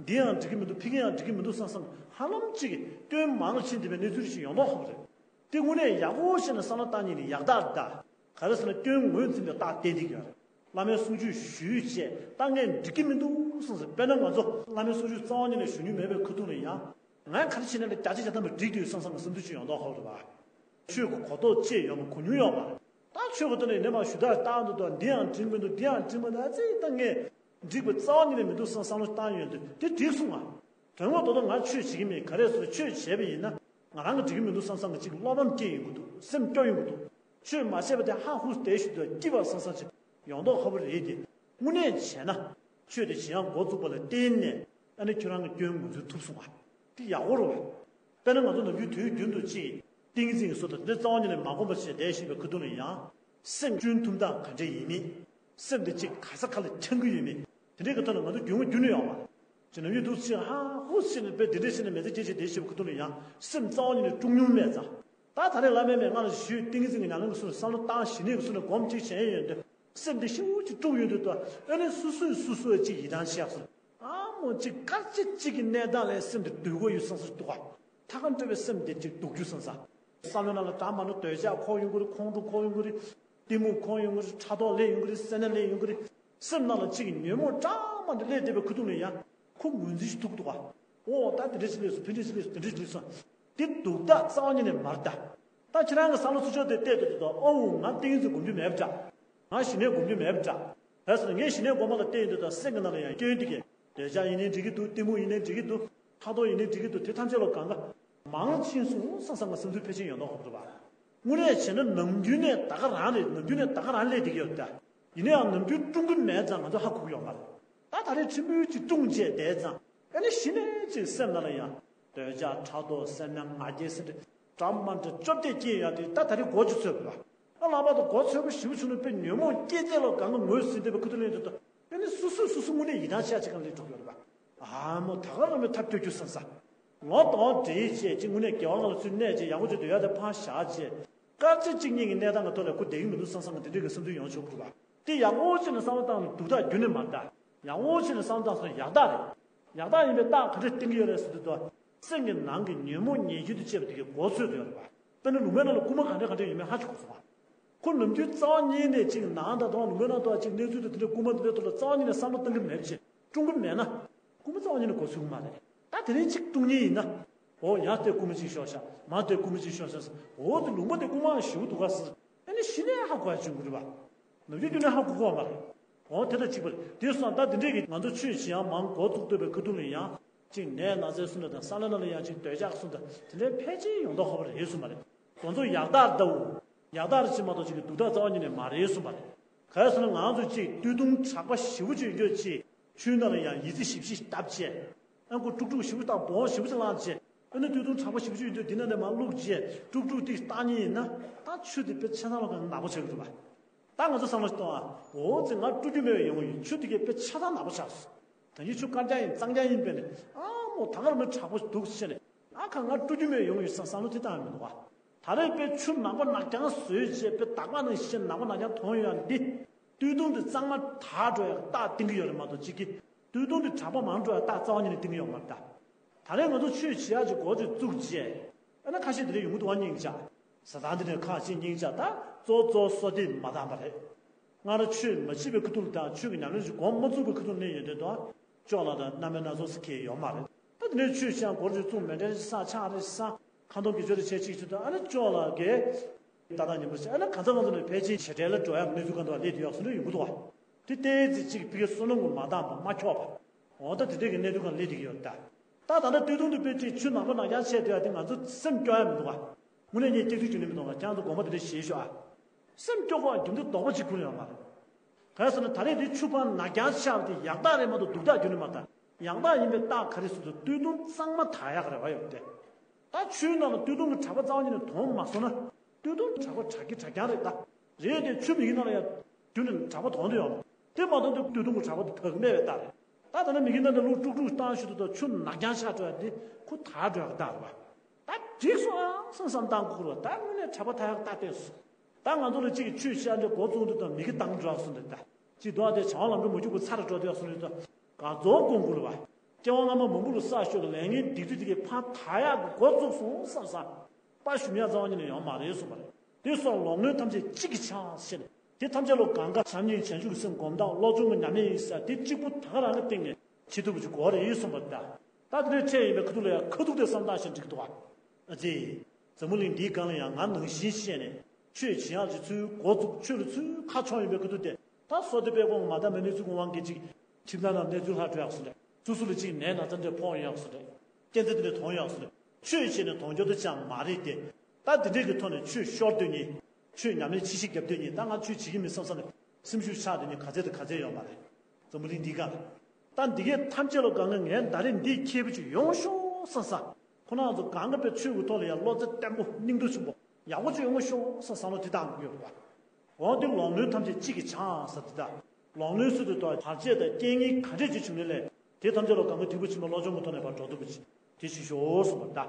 འདི་ཡང་འགྲིག་གི་མི་འདུག་ཕ་གི་ཡང་འགྲིག་གི་མི་འདུག་བསམ་བསམ་ཧ་ལམ་ཅིག་གི་སྐྱོན་མང་ལ་ཕྱིན་བསྡད་པའི་གནས་ཚུལ་ཞིག་ཡོང་མདོག་ཁ་པོ་རེད། དེ་དངོས་གནས་ཡག་པོ་བྱས་ནས་བསམ་བློ་བཏང་ཉིད་ནས་ཡག་རྟགས་རེད་ད། ག་རེ་ཟེར་ན་སྐྱོན་ངོས་འཛིན་པའི་རྟགས་བསྟན་བསྡད་ཀྱི་ཡོད་རེད། བླ་མའི་གསུང་ཆོས་ཞུས་བྱས་ད་ངས་འགྲིག་གི་མི་འདུག་བསམ་བསམ། དཔེར་ན་ང་ཚོ་བླ་མའི་གསུང་ཆོས་རྩ་བ་ཉིད་ནས་ཞུ་མྱོང་མེད་པའི་ཁ་ཐུག་ལ་ཡང་། ང་ག་རེ་བྱས་ན་ལས་བརྒྱ་ཆ་བརྒྱ་ཐམ་པ་འགྲིག་འདུག་བསམ་བསམ་གི་བསམ་ཚུལ་ཅིག་ཡོང་མདོག་ཁ་པོ་རེད་བ། ཆོས་ཀྱི་གོ་རྟོགས་ཅི་ཡོད་མ་གོ་མྱོང་ཡོད་མ་རེད། ད་ཆོས་ཀྱི་ཐོག་ནས་ནས་མ་ཞུ་དག་བཏང་འདུག་དང་འདི་ཡང་འགྲིག་མི་འདུག་འདི་ཡང་འགྲིག་མི་འདུག་ཨ་ཙི་ད་ངས་འགྲིག་པ་རྩ་བ་ཉིད་ནས་མི་འདུག་བསམ་བསམ་བློ་བཏང་ཡོང་དུས་དེ་འགྲིག་སོང་ང་། དོན་ངོ་ཐོག་ཐོག་ང་ཆོས་བྱེད་ཀྱི་མེད། ག་རེ་ཟེར་ཆོས་བྱས་པ་ཡིན་ན་ང་རང་གི་འགྲིག་གི་མི་འདུག་བསམ་བསམ་གི་ཅིག་བློ་ཕམ་སྐྱེ་ཡོང་གི་འདུག་སེམས་སྐྱོ་ཡོང་གི་འདུག་ཆོས་མ་བྱས་པ་དེ་ཧ་ཧུ་བསྡད་ཞུ་དུས་སྐྱིད་པ་བསམ་བསམ་ཅིག་ཡོང་མདོག་ཁ་པོ་རེད་དེ། དངོས་གནས་བྱས་ན་ཆོས་དེ་བྱེད་ཡག་འགོ་བཙུགས་པ་ལ་བརྟེན་ནས་ཨ་ནི་ཁྱོད་རང་གི་སྐྱོན་ངོས་འཛིན་ཐུབ་སོང་བ། དེ་ཡག་པོ་རེད་བ། དཔེར་ན་ང་ཚོ་ནམ་རྒྱུན་དུས་རྒྱུན་དུ་ཅིག་ཏིང་འཛིན་གྱི་སོ་དང་དེ་རྩ་བ་ཉིད་ནས་མ་སྒོམ་པ་བྱས་བསྡད་བཞིན་པའི་ཁ་ཐུག་ལ་ཡང་། སེམས་སྐྱོན་ཐུབ་སྟངས་ག་འདྲས་ཡིན་མིན། སེམས་དེ་ཅིག་ག་ས་ག་ལ་འཆང་གི་ཡོད་མིན། དེ་འདྲའི་གི་ཐོག་ལ་ང་ཚོ་རྒྱུས་མངའ་རྒྱུ་ནས་ཡོང་བ། ཅིག་ནམ་རྒྱུན་འདུག་ཅིག་ཧ་ཧུ་ཟེར་ནས་དཔེ་དེ་འདྲས་བྱས་ནས་མི་ཚེ་སྐྱེལ་བྱས་བསྡད་བཞིན་པའི་ཁ་ཐུག་ལ་ཡང་སེམས་རྩ་བ་ཉིད་ནས་དཀྲུག་མྱོང་མེད་ཙང་། ད་ད་རེས་བླ་མའི་མན་ངག་ལ་ཞུས་ཏིང་འཛིན་གྱི་ཉམས་ལེན་གྱི་ཚུལ་བསམ་བློ་བཏང་ཞི་གནས་ཀྱི་ཚུལ་ནས་སྒོམ་ཅིག་བྱས་ཡོང་དུས། སེམས་འདི་ཤིན་ཏུ་ཅིག་དཀྲུགས་ཡོང་དུས་ད་ཨ་ནི་སོ་སོས་སོ་སོའི་ཅིག་ཡིད་ཐང་ཆད་སོང་། ཨ་མོ་ཅིག་སྐར་ཆ་གཅིག་གི་གནས་སྟངས་ལས་སེམས་འདི་སྡུག་གོ་ཡོད་བསམ་སོང་འདུག་ག་ཐ་ཁ་འདྲ་བའི་སེམས་འདི་ཅིག་སྡུག་རྒྱུ་བསམ་ས། བསམ་བློ་ནང་ལ་གྲ་མ་ནོར་འདོད་ཆགས་འཁོར་ཡོང་གི་རེད། ཁོང་ཁྲོ་འཁོར་ཡོང་གི་རེད། གཏི་མུག་འཁོར་ཡོང་གི་རེད། ཕྲག་དོག་སླེབས་ཡོང་གི་རེད། སེར་སྣ་སླེབས་ཡོང་གི་རེད། སེམས་ནང་ལ་ཅིག་ཉོན་མོངས་གྲ་མ་འདྲ་སླེབས་བསྡད་པའི་ཁུ་ཐུག་ལ་ཡང་ཁོ་ངོས་འཛིན་ཞིག་ཐུབ་ཀྱི་འདུག་ག་འོ་ད་དེ་འདྲ་ཞིག་སླེབས་སོང་། དེ་འདྲ་ཞིག་སླེབས་སོང་། དེ་འདྲ་ཞིག་སླེབས་སོང་། དེ་སྡུག་ཐག་རྩ་བ་ཉིད་ནས་མ་རེད་ད། ད་ཁྱེད་རང་གི་བསམ་བློ་ཚུར་ཕྱོགས་དེ་བལྟས་དུས་དུས་དང་ཨོ་འུ་ང་ཏིང་འཛིན་སྒོམ་རྒྱུ་མེད་པ་འདྲ། ང་ཞི་གནས་སྒོམ་རྒྱུ་མེད་པ་འདྲ། གལ་སྲིད་ངས་ཞི་གནས་སྒོམ་པ་ལ་བལྟས་ཡོང་དུས་དང་སེམས་ཀྱི་ནང་ལ་ཡང་སྐྱོན་དེ་གས་འདོད་ཆགས་ཡིན་ནའི་འགྲིག་གི་འདུག་གཏི་མུག་ཡིན་ནའི་འགྲིག་གི་འདུག་ཕྲག་དོག་ཡིན་ནའི་འགྲིག་གི་འདུག་དེ་ཐམས་ཅད་ལ་གང་ག་མང་ཕྱིན་སོང་བསམ་བསམ་ང་བསམ་ཚུལ་ཕལ་ཆེར་ཡོང་མདོག་ཁ་པོ་འདུག་བ། དངོས་གནས་བྱས་ན་ནམ་རྒྱུན་ནས་ད་ག་རང་རེད། ནམ་རྒྱུན་ནས་ད་ག་རང་སླེབས་བསྡད་ཀྱི་ཡོད་ད། ཡིན་ན་ཡང་ནམ་རྒྱུན་དཀྲུག་གི་མེད་ཙང་ང་ཚོ་ཧ་གོ་གི་ཡོད་མ་རེད། ད་ད་རེས་ཕྲན་བུ་ཅིག་དཀྲུག་བྱས་བསྡད་ཙང་ཨ་ནི་གཞི་ནས་ཅིག་སེམས་ནང་ལ་ཡང་འདོད་ཆགས་ཕྲག་དོག་སེར་སྣ་ང་རྒྱལ་སེམས་འདྲ་འདྲ་མ་འདྲ་བཅོ་བརྒྱད་སྐྱེས་ཡོང་དུས་ད་ད་རེས་མགོ་ཅིག་ཚོས་པ། ཨ་ལག་པ་དང་མགོ་ཚོས་པ་ཞིབ་བྱུང་ནས་དཔེ་ཉོན་མོངས་སྐྱེས་ཚད་ལ་གང་ག་ངོས་ཟིན་བསྡད་པའི་ཁུ་ཐུག་ལེན་དུས་ད་ཨ་ནི་སོ་སོས་སོ་སོ་དངོས་གནས་ཡིད་ཐང་ཆད་ཅིག་གང་ལེན་འགྲོ་གི་ཡོད་རེད་པ། ཨ་མོ་ད་ག་རང་མོས་ཐབས་སྐྱོ་རྒྱུ་བསམ་ས། ལོ་དང་བྲེལ་བྱས་ཅིག་དངོས་གནས་དགེ་བ་ལྔ་ལ་ཚུར་གནས་བྱས་ཡག་པོ་ཅིག་སྡོད་ཡག་དེ་ཕར་བཞག་བྱས། སྐར་ཆ་གཅིག་གཉིས་ཀྱི་གནས་སྟངས་ཀྱི་ཐོག་ལ་ཁོ་བསྡད་ཀྱི་མི་འདུག་བསམ་བསམ་གི་དེ་འདྲའི་གི་བསམ་ཚུལ་ཡོང་ཆོག་གི་རེད་པ། དེ་ཡག་པོ་བྱས་ནས་བསམ་བློ་བཏང་ན་སྡུག་ཐག་རྒྱུན་ནས་མ་རེད་ད། ཡག་པོ་བྱས་ནས་བསམ་བློ་བཏང་སོང་ན་ཡག་རྟགས་རེད། ཡག་རྟགས་ཡིན་པའི་རྟགས་ག་འདྲས་བསྟན་གྱི་ཡོད་རེད་ཟེར་དུས་ད། སེམས་ཀྱི་ནང་གི་ཉོན་མོངས་ཉེས་སྐྱོན་དུ་བཅས་པ་དེ་གའི་མགོ་ཚོས་དུ་ཡོད་རེད་པ། དཔེར་ན་ལུང་པའི་ནང་ལ་རྐུན་མ་ག་འདྲས་ག་འདྲས་ཡོད་མེད་ཧ་ཅིག་གོ་སོང་བ། ཁོ་ནམ་རྒྱུན་རྩ་བ་ཉིད་ནས་ཅིག་ནང་དང་དང་ལུང་པའི་ནང་དུ་ཅིག་གནས་ཚུལ་དང་དེ་འདྲའི་རྐུན་མ་དེ་འདྲའི་ཐོག་ལ་རྩ་བ་ཉིད་ནས་བསམ་བློ་གཏང་གི་མེད་པ་བྱས་སྲུང་གི་མེད་ན། རྐུན་མ་རྩ་བ་ཉིད་ནས་མགོ་ཚོས་གི་མ་རེད། ད་དེ་རིང་ཅིག་སྲུང་མཁན་ཡིན་ན། འོ་ཡང་དེ་རྐུན་མ་ཅིག་ཤོར་ཤག་མ་དེ་རྐུན་མ་ཅིག་ཤོར་ཤག་འོ་དེ་ལུང་པ་དེ་རྐུན་མ་ཞེ་པོ་འདུག་ག་ཟེར། ཨ་ནི་གཞི་ནས་ཧ་གོ་ཡ་བྱུང་གི་རེད་པ། ནམ་རྒྱུན་རྒྱུན་ནས་ཧ་གོ་གི་ཡོད་མ་རེད། འོ་དེ་དང་གཅིག་པ་རེད། དེ་སོང་ད་དེ་འདྲས་ཀྱི་ང་ཚོ་ཆོས་བྱེད་ཡག་མང་འགོ་བཙུགས་བསྡད་པའི་ཁ་ཐུག་ལ་ཡང་། ཅིག་ནད་ན་ཚའི་གསུང་འདྲ་དང་བསམ་བློ་ནང་ལ་ཡང་ཅིག་འདོད་ཆགས་གསུང་འདྲ་དེ་འདྲའི་ཕལ་ཆེར་ཡོང་མདོག་ཁ་པོ་རེད་གསུངས་པ་རེད། ཁོང་ཚོ་ཡག་རྟགས་འདྲ་བོ། ཡག་རྟགས་རེད་ཅེས་མ་གཏོགས་ཅིག་གི་སྡུག་རྟགས་རྩ་བ་ཉིད་ནས་མ་རེད་གསུངས་པ་རེད། ག་རེ་ཟེར་ན་ང་ཚོ་ཅིག་སྟོད་ཐུང་དྲག་པ་ཞེ་པོ་ཅིག་ཡོད་ཅིག་ཆུའི་ནང་ལ་ཡང་ཡི་ཙི་ཞིབ་ཞིབ་བཏབ་བྱས། ཨ་ཁུ་དཀྲུག་དཀྲུག་ཞིབ་པོ་བཏང་སྦོམ་ཞིབ་པོ་ཅིག་བླངས་བྱས། ཨ་ནི་སྟོད་ཐུང་དྲག་པོ་ཞིབ་པོ་ཅིག་ཡོད་དུས་འདི་ནང་ནས་མར་བླུགས་བྱས་དཀྲུག་དཀྲུག་ཏིག་བཏང་ཉིན་ཡིན་ན། ད་ཆུ་དེ་དཔེ་ཆ་ཚང་ལོ་གང་ནག་པོ་ཆགས་ཀྱི་འདུག་བ། ད་ང་ཚོ་བསམ་བློ་ཞིག་གཏོང་ཨ། འོ་ཙི་ང་དཀྲུག་རྒྱུ་མེད་པའི་ཡོང་གི་ཡོད། ཆུ་དེ་གས་དཔེ་ཆ་ཚང་ནག་པོ་ཆགས་སོང་། ད་གིན་ཆུ་དཀར་རྐྱང་ཡིན་གཙང་རྐྱང་ཡིན་པས་ནས། ཨ་མོ་ད་ག་རང་མི་དྲག་པོ་འདུག་ཟེར་ནས། ཨ་ཁ་ང་དཀྲུག་རྒྱུ་མེད་ཡོང་གི་ཡོད་བསམ་བསམ་བློ་དེ་བཏང་ཡ་མི་འདུག་བ། ད་རེས་དཔེ་ཆུ་ནག་པོ་ནག་རྐྱང་བཟོས་བྱས་དཔེ་དག་པ་ནང་བཞིན་ནག་པོ་ནག་རྐྱང་མཐོང་ཡོད་ཡ་འདི། སྟོད་ཐུང་དེ་གཙང་མ་དག་འགྲོ་ཡ་རྟགས་བསྟན་གྱི་ཡོད་རེད་མ་གཏོགས་གཅིག་གིས། སྟོད་ཐུང་དེ་དྲག་པོ་མང་འགྲོ་ཡ་རྟགས་རྩ་བ་ཉིད་ནས་བསྟན་གྱི་ཡོད་མ་རེད་ད། ད་རེས་ང་ཚོ་ཆོས་བྱེད་ཡག་ཅིག་འགོ་ཅིག་བཙུགས་རྗེས། ཨ་ན་ཁ་ཤས་དེ་རིང་ཡོང་གི་འདུག་བ། སྙིང་རྗེ། ཟ་ཐང་དེ་ནས་ཁ་ཤས་སྙིང་རྗེ། ད་གཙོ་གཙོ་བོ་སོ་དེ་མ་འདང་པ་རེད། སྔར་ཆོས་མ་བྱས་པའི་ཁ་ཐུག་ལ་དང་ཆོས་ཀྱི་ཉམས་ལེན་ཞིག་འགོ་མ་བཙུགས་པའི་ཁ་ཐུག་ནས་ཡོད་དོན་དང་། ཅོག་ལ་དང་རྣམ་སྨིན་སྣ་ཚོགས་སུ་ཁེལ་ཡོད་མ་རེད། ད་དེ་ནས་ཆོས་བཤད་འགོར་ཅིག་བཙུགས་མེད་འདྲ་ས་ཆགས་རེད་ས། ཁ་འདོན་དགེ་སྦྱོར་རེ་བྱས་ཅིག་ཆུ་དང་ཨ་ནི་ཅོག་ལ་གས། ད་ལྟ་ཉིན་མོ་བྱས་ཨ་ནི་གང་ཚ་གང་ཚ་ནས་ཕལ་ཆེར་ཞེ་བྲལ་ལ་འགྲོ་ཡག་གནས་ཚུལ་གང་དུ་བ་སླེབས་དུ་ཡག་སུ་འདྲ་ཡོང་གི་འདུག་བ། དེ་ལྟའི་ཚེ་གཅིག་ཕི་གེ་བསོད་ནམས་ཀྱི་མ་འདང་པ་མ་འཁྱོག་པ། འོ་ད་དེ་འདྲས་ཀྱི་གནས་ཚུལ་གང་སླེབས་དུ་ཡོད་ད། ད་ད་ལྟ་སྟོད་ཐུང་དུ་དཔེ་ཁྲིད་ཆུ་ནག་པོ་ནག་རྐྱང་བྱས་དུ་ཡག་དེ་ང་ཚོ་སེམས་སྐྱོ་ཡ་མི་འདུག་བ། དངོས་གནས་ངས་སྐྱག་ཐུག་བྱུང་ནི་མི་འདུག་བ། ཁྱེད་རང་ཚོ་དགོངས་པ་དེ་འདྲས་བཞེས་ཤོག་ཨ། སེམས་སྐྱོ་གོ་རྒྱུ་མཚན་ལྡོག་པ་གཅིག་ཁུར་ཡོད་མ་རེད། ག་རེ་ཟེར་ན་ད་རེས་དེ་ཆུ་ཕར་ནག་རྐྱང་ཆགས་པ་དེ་ཡག་རྟགས་རེད་མ་གཏོགས་སྡུག་རྟགས་རྒྱུ་ནི་མ་རེད། ཡག་རྟགས་ཡིན་པའི་རྟགས་ག་རེ་ཟེར་དུས་སྟོད་ཐུང་གཙང་མ་དག་ཡག་རེད་བ་ཡོད་དེ། ད་ཆུའི་ནང་ལ་སྟོད་ཐུང་གི་དྲག་པོ་རྩ་བ་ཉིད་ནས་མཐོང་མ་སོང་ན། སྟོད་ཐུང་དྲག་པོ་དྲག་གི་དྲག་རྐྱང་རེད་ད། རེད་དེ་ཆུ་མིག་གི་ནང་ལ་ཡང་རྒྱུ་ནི་དྲག་པོ་མཐོང་དུ་ཡོང་། དེ་མ་མཐོང་དུས་སྟོད་ཐུང་གི་དྲག་པོ་དེ་དག་མེད་པའི་རྟགས་རེད། ད་ད་ནི་མིག་གི་ནང་དུ་བླུགས་དཀྲུག་དཀྲུག་བཏང་ཤུལ་དུ་ད་ཆུ་ནག་རྐྱང་ཆགས་འགྲོ་ཡ་དེ་ཁོ་དག་འགྲོ་ཡ་གི་རྟགས་རེད་བ། ད་འགྲིག་སོང་ཨ་བསམ་བསམ་བཏང་དགོས་རེད་བ། ད་དངོས་གནས་དྲག་པོ་དག་ཡག་རྟགས་བསྟན་སོང་། ད་ང་ཚོ་ལ་གཅིག་གིས་ཆོས་བཤད་འདྲ་འགོ་བཙུགས་འདུག་དང་མི་གི་དང་འགྲོ་སོང་འདུག་ད། གཅིག་འདུག་ཨ་དེ་བྱང་ལམ་འགྲོ་མ་བཅུག་པ་ཚར་འགྲོ་དུས་སོང་འདུག་ད། ག་ཚོད་དགོངས་དགོས་རེད་བ། སྐྱེ་བ་སྔ་མ་མང་པོ་ལ་བསགས་ཤོར་དུ་ལས་ངན་སྡིག་སྒྲིབ་དེ་གའི་ཕར་དག་ཡག་གི་འགོ་བཙུགས་སོང་བསམ་བསམ། དཔའ་ཞུམ་ཡག་རྩ་བ་ཉིད་ནས་ཡོང་མ་རེད་གསུངས་པ་རེད། དེ་སོགས་ལོག་གནོན་ཐམས་ཅད་གཅིག་གིས་བྱས་ཟེར་ནས་དེ་ཐམས་ཅད་ལོ་གང་ག་བྱམས་སྙིང་བྱང་ཆུབ་ཀྱི་སེམས་སྒོམ་དང་བློ་སྦྱོང་གི་ཉམས་ལེན་ཡིན་ཟེར་དེ་གཅིག་པུ་ད་ག་རང་གི་སྟེང་ནས་བྱེད་ཐུབ་པ་ཅིག་དགོས་རེད་གསུངས་པ་རེད་ད། ད་དེ་འདྲའི་ཁྲལ་ཡིན་པའི་ཁ་ཐུག་ལ་ཡང་ཁ་ཐུག་དེ་བསམ་བཏང་ཞིག་འགྲིག་གི་འདུག་བ། ཨ་ཙི། འཛམ་བུ་གླིང་འདིའི་སྒང་ལ་ཡང་ང་ནང་བཞིན་བཤད་ནས་ཆོས་བྱེད་ཡག་ཅིག་ཚུར་འགོ་བཙུགས་ཆོས་ལ་ཚུར་ཁ་ཕྱོགས་ཡིན་པའི་ཁ་ཐུག་དེ་ད་བསོད་བདེ་དཔལ་ཁོང་མ་དག་མི་གནས་ཚུལ་གོང་དབང་གིས་ཅིག་ཁྱིམ་ཚང་ནང་གནས་ཚུལ་ལྷག་འགྲོ་ཡག་སོང་རེད། སོ་སོ་ལ་ཅིག་ནད་ན་ཚ་འདྲ་ཕོག་ཡག་སོང་རེད། སྐྱེ་འཚེ་དེ་འདྲ་ཐོན་ཡག་སོང་རེད། ཆོས་བྱས་ནས་དོན་འཁྱོལ་དུ་ཅང་མ་རེད་དེ། ད་དེ་འདྲས་ཀྱི་ཐོག་ནས་ཆོས་ཤོར་སྡོད་ཉིན། ཆོས་ཉམས་ལེན་ཕྱི་བཤིག་རྒྱབ་སྡོད་ཉིན་ད་ང་ཆོས་བྱེད་ཀྱི་མིན་བསམ་བསམ་ནས་སེམས་ཤུགས་ཆག་སྡོད་ཉིན་ག་ཚད་དང་ག་ཚད་ཡོད་མ་རེད། འཛམ་བུ་གླིང་འདིའི་སྒང་ལ། ད་འདི་གས་ཐམས་ཅད་ལོ་གང་ག་ངས་ད་རེས་འདིའི་ཁྱད་པར་ཅིག་ཡོང་ཤོག་བསམ་བསམ། ཁོ་རང་ཚོ་གང་ག་པའི་ཆོས་ཀྱི་ཐོག་ལ་ཡང་བློ་རྩེ་བརྟན་པོ་སྙིང་སྟོབས་ཆེན་པོ་ཡག་པོ་ཅིག་ཡོང་ཤོག་བསམ་བསམ་བློ་དེ་བཏང་གི་ཡོད་རེད་བ། འོ་དེ་ལོག་གནོན་ཐམས་ཅད་གཅིག་གིས་བྱས་ཟེར་དེ་ད། ལོག་གནོན་སུ་དེ་དག་བར་ཆད་དང་རྐྱེན་ངན་ག་འདྲས་ཅིག་བྱུང་ནས་ལས་དེ་ཐམས་ཅད་ལོ་གང་ག་འཐུས་པོ་ཆེན་པོ་བློ་སྦྱོང་གི་ཐོག་ནས་ཕར་འགྲོ་ཐུབ་པ་ཅིག་དེ་ཞིག་ཤོག་གསུངས་པ་ད།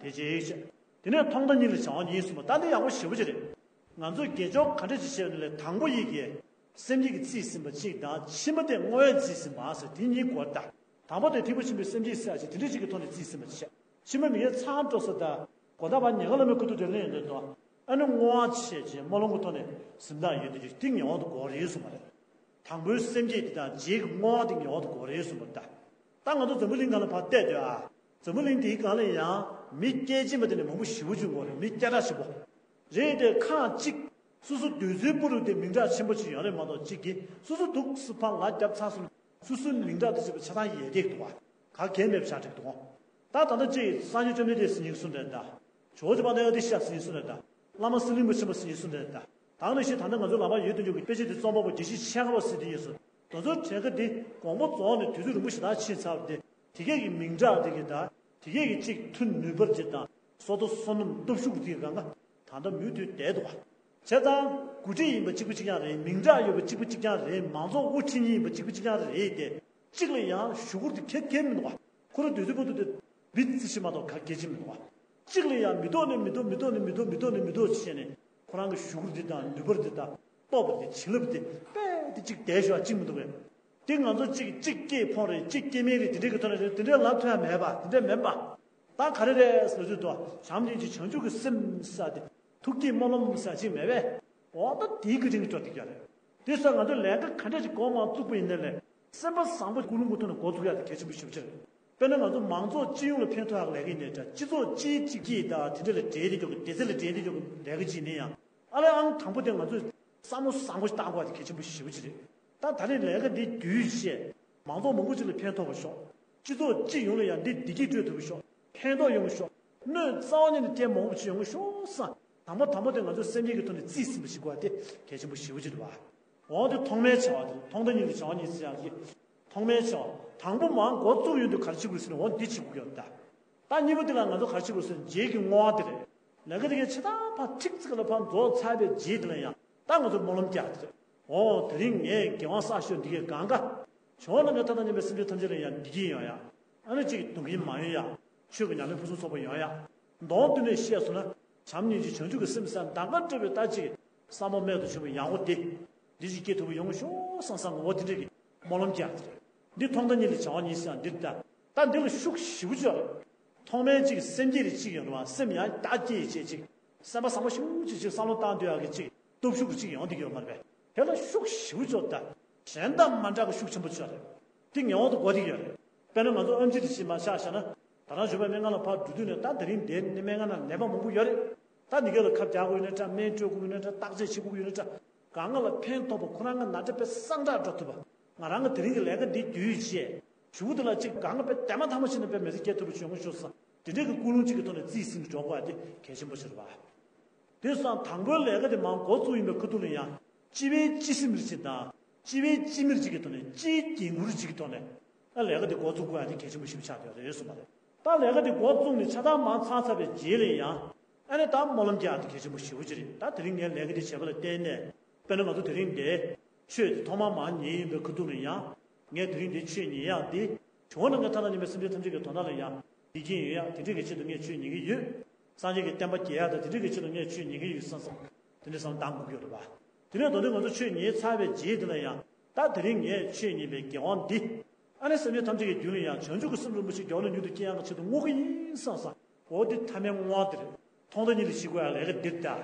དེ་ཅིག་བྱས། དེ་ནས་ཐོག་མཐའ་གཉིས་ལ་བྱ་བ་གཉིས་གསུངས་པ་ད་འདི་ཡག་པོ་ཞེ་པོ་ཅིག་རེད། ང་ཚོས་དགེ་སྦྱོར་ག་འདྲ་ཅིག་བྱས་ནས་ལས་དང་པོ་ཡི་གེ་སེམས་བསྐྱེད་ཀྱིས་རྩིས་ཟིན་པ་གཅིག་དང་ཕྱི་མ་དེ་བསྔོ་བས་རྩིས་ཟིན་པ་ཟེར་དེ་གཉིས་དགོས་ད། དང་པོ་དེ་ཐེག་པ་ཆེན་པོའི་སེམས་བསྐྱེད་ཟེར་ཡག་ཅིག་དེ་འདྲ་ཅིག་གི་ཐོག་ནས་རྩིས་ཟིན་པ་ཅིག་བྱས། ཕྱི་མ་མི་ཡ་ཚང་འགྲོ་ས་ད། གོ་ད་བ་ཉེ་ག་ལ་མའི་ཁུ་ཐུ་དེ་ལེན་འདོད་དོ། ཨ་ནི་བསྔོ་བ་བྱས་རྗེས་སྨོན་ལམ་གྱི་ཐོག་ནས་གཟིམ་ཐག་ཡོད་དེ་ཅིག་དེ་ངེས་པར་དུ་དགོས་རེད་གསུངས་པ་རེད། དང་པོའི་སེམས་བསྐྱེད་དེ་དང་རྗེས་ཀྱི་བསྔོ་བ་དེ་ངེས་པར་དུ་དགོས་རེད་གསུངས་པ་རེད་ད། ད་ང་ཚོ་འཛམ་བུ་གླིང་སྒང་ལ་ཕར་བལྟས་དུས་ཨ། འཛམ་བུ་གླིང་འདིའི་སྒང་ལ་ཡང་མི་སྐྱེས་ཆེན་པོ་དེ་ནས་མང་པོ་ཞེ་པོ་ཅིག་ཡོད་རེད། མི་སྐད་གྲགས་ཆེན་པོ། རེད་དེ་ཁག་གཅིག་སོ་སོ་དུས་ཚོད་པོ་རུ་དེ་མིང་གྲགས་ཆེན་པོ་ཅིག་ཡོད་རེད་མ་གཏོགས་གཅིག་གིས་སོ་སོ་འདུག་སེ་ཕར་ལ་རྒྱབ་ཚར་སོང་། སོ་སོའི་མིང་གྲགས་དེ་ཅིག་པ་ཆ་ཚང་ཡལ་བསྡད་འདུག་བ། ག་གེ་མེད་པ་ཆགས་འགྲིག་འདུག་ད་ད་ལྟ་ཅིག་སངས་རྒྱས་བཅོམ་ལྡན་འདས་ཟེར་མཁན་གསུངས་རེད་ད། ཇོ་བོ་རྗེ་དཔལ་ལྡན་ཨ་ཏི་ཤ་ཟེར་མཁན་གསུངས་རེད་ད། བླ་མ་གསེར་གླིང་པ་ཆེན་པོ་ཟེར་མཁན་གསུངས་རེད་ད། ད་ནང་བཞིན་ད་ལྟ་ང་ཚོའི་ལག་པར་ཡོད་དུ་འཇུག་གི་དཔེ་ཆ་དེ་རྩོམ་པ་པོ་དགེ་བཤེས་ཆོས་དགའ་བ་ཟེར་དེ་ཡིན་སོང་། དེ་ཚོའི་གྲས་ཀ་དེ་དགོངས་པ་རྫོགས་ནས་དུས་ཚོད་རིང་པོ་ཞེ་དྲག་ཕྱིན་ཚར་བ་དེ། དེ་གས་ཀྱི་མིང་གྲགས་དེ་གས་ད། དེ་གས་ཀྱི་གཅིག་མཐུ་ནུས་པར་གྱི་དང་། བསོད་དོ་བསོད་ནམས་སྟོབས་ཤུགས་དེ་གང་ག་ད་ལྟ་མུ་མཐུད་བསྡད་འདུག་བ། བྱས་ཙང་འགོ་ཁྲིད་ཡིན་པ་གཅིག་པ་གཅིག་རྐྱང་རེད། མིང་གྲགས་ཡོད་པ་གཅིག་པ་གཅིག་རྐྱང་རེད། མང་ཚོགས་དབུ་ཁྲིད་མཁན་ཡིན་པ་གཅིག་པ་གཅིག་རྐྱང་རེད་དེ། གཅིག་ལ་ཡང་ཞུ་སྐུལ་དེ་གལ་གལ་མི་འདུག་བ། ཁོ་རང་དུས་ཚོད་པོ་དུ་དེ་བི་ཙི་ཞིག་མ་གཏོགས་ག་གལ་ཆེ་མི་འདུག་བ། གཅིག་ལ་ཡང་མི་ཐོག་ནས་མི་ཐོག་མི་ཐོག་ནས་མི་ཐོག་མི་ཐོག་ནས་མི་ཐོག་བྱས་ནས་ཁོ་རང་གི་ཞུ་སྐུལ་འདི་དང་ནུས་པ་འདི་དང་སྟོབས་འདི་བྱིན་རླབས་འདི་དཔེ་དེ་གཅིག་བསྡད་ཤོག་གཅིག་མི་འདུག་གས། དེ་ང་ཚོ་གཅིག་གཅིག་སྐྱེས་ཕོངས་རེད། གཅིག་སྐྱེས་དམན་རེད། དེ་འདྲའི་གི་ཐོག་ནས་རེད། དེ་འདྲའི་ལབ་ཐུབ་ཡ་མེད་པ། དེ་འདྲ་མིན་པ། ད་ག་རེ་རེད་ཟེར་དུས་དོ་བྱམས་སྙིང་རྗེ་བྱང་ཆུབ་ཀྱི་སེམས་ཟེར་དེ། ཐུགས་བསྐྱེད་སྨོན་ལམ་ཟེར་ཅིག་མེད་པས། འོ་ད་དེའི་ཀི་རིང་གི་སྐྱོ་སྡིག་ཀྱང་རེད། དེ་སོགས་ང་ཚོ་ལས་ཀ་ག་འདྲ་ཞིག་འགོ་མ་བཙུགས་པ་ཡིན་ནའི་ལས། སེམས་པ་བཟང་པོ་ཀུན་སློང་གི་ཐོག་ནས་འགོ་བཙུགས་ཡག་དེ་གལ་ཆེན་པོ་ཞེ་པོ་ཅིག་རེད། དཔེར་ན་ང་ཚོ་མང་ཚོགས་སྤྱི་ཡོངས་ལ་ཕན་ཐོགས་ཡག་ལས་ཀ་ཡིན་ནའི་འདྲ། སྤྱི་ཚོགས་སྤྱིའི་གཅིག་སྐྱིད་དང་དེ་འདྲ་ལ་འབྲེལ་ཏེ་འཇོག་གི་སྡེ་ཚན་ལ་འབྲེལ་ཏེ་འཇོག་གི་ལས་ཀ་ཅིག་ཡིན་ན་ཡང་། ཨ་ལས་ཨང་དང་པོ་དེ་ང་ཚོས་བསམ་བློ་བཟང་པོ་ཞིག་བཏང་དགོས་པ་དེ་གལ་ཆེན་པོ་ཞེ་པོ་ཅིག་རེད། ད་ད་རེས་ལས་ཀ་འདི་བརྒྱུད་བྱས། མང་ཚོགས་མང་པོ་ཅིག་ལ་ཕན་ཐོགས་པ་ཤོག་སྤྱི་ཚོགས་སྤྱི་ཡོངས་ལ་ཡང་འདི་བདེ་སྐྱིད་སྤྲོད་ཐུབ་པ་ཤོག་ཕན་ཐོགས་ཡོང་བ་ཤོག་སྣོད་རྩ་བ་ཉིད་ནས་བསྟན་མང་པོ་ཅིག་ཡོང་བ་ཤོག་བསམ། དང་པོ་དང་པོ་དེ་ང་ཚོ་སེམས་ཅན་གྱི་ཐོག་ནས་རྩིས་ཟིན་པ་ཞིག་དགོས་པ་དེ་གལ་ཆེན་པོ་ཞེ་པོ་ཅིག་རེད་བ། འོ་དེ་ཐོག་མའི་བྱ་བ་དེ་ཐོག་མཐའ་གཉིས་ཀྱི་བྱ་བ་གཉིས་ཟེར་ཡག་གི། ཐོག་མའི་ཆ་དང་པོ་མར་འགོ་བཙུགས་ཡོང་དུས་ག་རེ་བྱེད་དགོས་ཟེར་ན། འོ་འདི་བྱེད་དགོས་ཡོད་ད། ད་གཉིས་པ་འདི་ལ་ང་ཚོ་ག་རེ་བྱེད་དགོས་ཟེར་ན། རྗེས་ཀྱི་བསྔོ་བ་དེ་རེད། ལས་ཀ་དེ་གའི་ཆ་ཚང་ཕར་ཁྲིག་ཙིག་ལ་ཕར་རྫོགས་ཚར་བའི་རྗེས་དེ་ལ་ཡང་ད་ང་ཚོ་སྨོན་ལམ་རྒྱག་དེ་རེད། འོ་དེ་རིང་ངས་དགེ་བ་བསགས་ཤོག་འདི་གའི་གང་ག་བྱུང་ན་ངས་ད་ལྟ་ཉམས་པའི་སེམས་ཅན་ཐམས་ཅད་ལ་ཡང་བདེ་སྐྱིད་ཡོང་ཡ། ཨ་ནི་གཅིག་གདུང་གིན་མ་ཡོང་ཡ། ཆོས་ཀྱི་ཉམས་ལེན་ཕུན་སུམ་ཚོགས་པ་ཡོང་ཡ། མདོར་བསྡུས་ནས་བཤད་སོང་ན། བྱམས་སྙིང་རྗེ་བྱང་ཆུབ་ཀྱི་སེམས་སམ་དང་ག་འདྲ་བའི་ད་ཅིག་བསམ་པ་རྨད་དུ་བྱུང་བའི་ཡག་པོ་དེ། འདི་ཅིག་སྐྱེ་ཐུབ་པ་ཡོང་ཤོག་བསམ་བསམ་གི་འོ་དེ་འདྲ་གི་སྨོན་ལམ་རྒྱག་དེ་རེད། འདི་ཐོག་མཐའ་གཉིས་ལས་བྱ་བ་ཉིད་ཟེར་ཡང་འདིར་ད། ད་འདི་ལ་ཤུགས་ཞེ་པོ་ཅིག་ཡོད་རེད། ཐོག་མའི་ཅིག་སེམས་བསྐྱེད་རེ་ཅིག་ཡོད་རེད་བ། སེམས་ཡང་དག་སྐྱེ་ཡི་བྱེད་ཅིག་སེམས་པ་བཟང་པོ་ཞེ་པོ་ཅིག་ཅིག་བསམ་བློ་བཏང་སྡོད་ཡག་གི་ཅིག་སྟོབས་ཤུགས་ཀྱི་ཅིག་ཡོང་བསྡད་ཀྱི་ཡོད་མ་རེད་པས། དེ་ལ་ཤུགས་ཞེ་པོ་ཅིག་ཡོད་ད། གཞན་དང་མ་འདྲ་བའི་ཤུགས་ཆེན་པོ་ཅིག་ཡོད་རེད། དེ་ངེས་པར་དུ་དགོས་བསྡད་ཀྱི་ཡོད་རེད། དཔེར་ན་ང་ཚོ་ཨེམ་ཆི་དེ་ཅིག་མར་བཞག་བཞག་ན། ད་རང་བྱོན་པའི་སྨན་ཁང་ལ་ཕར་འགྲོ་དུས་ནས། ད་དེ་རིང་འདིར་ནི་སྨན་ཁང་ནང་ནད་པ་མང་པོ་ཡོད་རེད། ད་འདི་ག་ལ་ཁབ་རྒྱག་དགོས་ཡོད་ན་འདྲ། སྨན་སྤྲོད་དགོས་ཡོད་ན་འདྲ། བརྟག་དཔྱད་བྱེད་དགོས་ཡོད་ན་འདྲ། གང་ག་ལ་ཕན་ཐོགས་པ་ཁོ་རང་གི་ན་འདྲ་དཔེ་སངས་དྲག་འགྲོ་ཐུབ་པ། ང་རང་གི་དེ་རིང་གི་ལས་ཀ་འདི་བསྡུས་བྱས། གཞུག་གུ་དེ་ལ་ཅིག་གང་ག་དཔེ་དེ་མ་ཐག་མ་ཕྱིན་ན་དཔེ་མི་ཚེ་སྐྱེལ་ཐུབ་པ་བྱུང་ཤོག་བསམ། དེ་འདྲའི་གི་ཀུན་སློང་གཅིག་གི་ཐོག་ནས་རྩིས་ཟིན་ནས་འགྲོ་དགོས་ཡ་དེ་གལ་ཆེན་པོ་ཞིག་རེད་པ། དེ་སོང་དང་པོའི་ལས་ཀ་དེ་མར་འགོ་བཙུགས་ཡིན་པའི་ཁ་ཐུག་ལ་ཡང་། སྤྱི་པའི་སྤྱི་སེམས་རེ་ཅིག་དང་། སྤྱི་པའི་སྤྱི་མིག་ཅིག་གི་ཐོག་ནས། སྤྱིའི་འགན་ཁུར་ཅིག་གི་ཐོག་ནས། ཨ་ལས་ཀ་དེ་འགོ་བཙུགས་དགོས་ཡ་དེ་གལ་ཆེན་པོ་ཞིག་ཆགས་བསྡད་ཡོད་རེད་གསུངས་པ་རེད། ད་ལས་ཀ་དེ་འགོ་བཙུགས་ནས་ཆ་ཚང་མར་ཚར་ཚར་བའི་རྗེས་ལ་ཡང་། ཨ་ནི་ད་སྨོན་ལམ་རྒྱག་ཡ་དེ་གལ་ཆེན་པོ་ཞེ་པོ་ཅིག་རེད། ད་དེ་རིང་ངས་ལས་ཀ་དེ་བྱས་པ་ལ་བརྟེན་ནས། དཔེར་ན་ང་ཚོ་དེ་རིང་འདིར་ཆོས་དེ་ཐོག་མར་མར་ཉན་ཡིན་པའི་ཁ་ཐུག་ལ་ཡང་། ངས་དེ་རིང་འདིར་ཆོས་ཉན་ཡག་འདི། བྱུང་ན་ངས་ཐ་ན་ཉམས་པའི་སེམས་ཅན་ཐམས་ཅད་ཀྱི་དོན་དག་ལ་ཡང་བདེ་སྐྱིད་ཡོང་ཡག་དེ་འདྲའི་གི་ཆེད་དུ་ངས་ཆོས་ཉན་གྱི་ཡོད། སངས་རྒྱས་ཀྱི་བསྟན་པ་རྒྱས་ཡག་དང་དེ་འདྲའི་གི་ཆེད་དུ་ངས་ཆོས་ཉན་གྱི་ཡོད་བསམ་བསམ། དེ་འདྲའི་བསམ་བཏང་དགོས་ཀྱི་ཡོད་རེད་པ། དེ་ནས་མདོར་བསྡུས་ང་ཚོ་ཆོས་ཉན་ཚར་བའི་རྗེས་དེ་ལ་ཡང་། ད་དེ་རིང་ངས་ཆོས་ཉན་པའི་དགེ་བ་འདི། ཨ་ནི་སེམས་ཅན་ཐམས་ཅད་ཀྱི་རྒྱུད་ལ་ཡང་བྱང་ཆུབ་ཀྱི་སེམས་རིན་པོ་ཆེ་མགྱོགས་ནས་མྱུར་དུ་སྐྱེ་ཡག་གི་ཆེད་དུ་བསྔོ་གི་ཡིན་བསམ་བསམ། འོ་འདི་ཐ་མའི་བསྔོ་བ་དེ་རེད། ཐོག་མཐའ་གཉིས་ལས་བྱེད་དགོས་ཡ་ལས་ཀ་འདི་རེད་ད།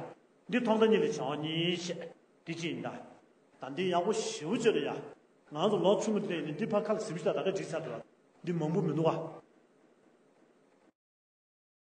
འདི་ཐོག་མཐའ་གཉིས་ལས་བྱ་བ་ཉིད་བཤད། འདི་གཅིག་ཡིན་ད། ད་འདི་ཡག་པོ་ཞེ་པོ་ཅིག་རེད་ཡ། ང་ཚོ་ལོ་ཆུང་ངུ་དེ་ནས་འདི་ཕར་ཁ་ལ་ཟིན་ཞིག་ད་ད་ག་འགྲིག་ཚར་འདུག་འདི་མང་པོ་མི་འདུག་ག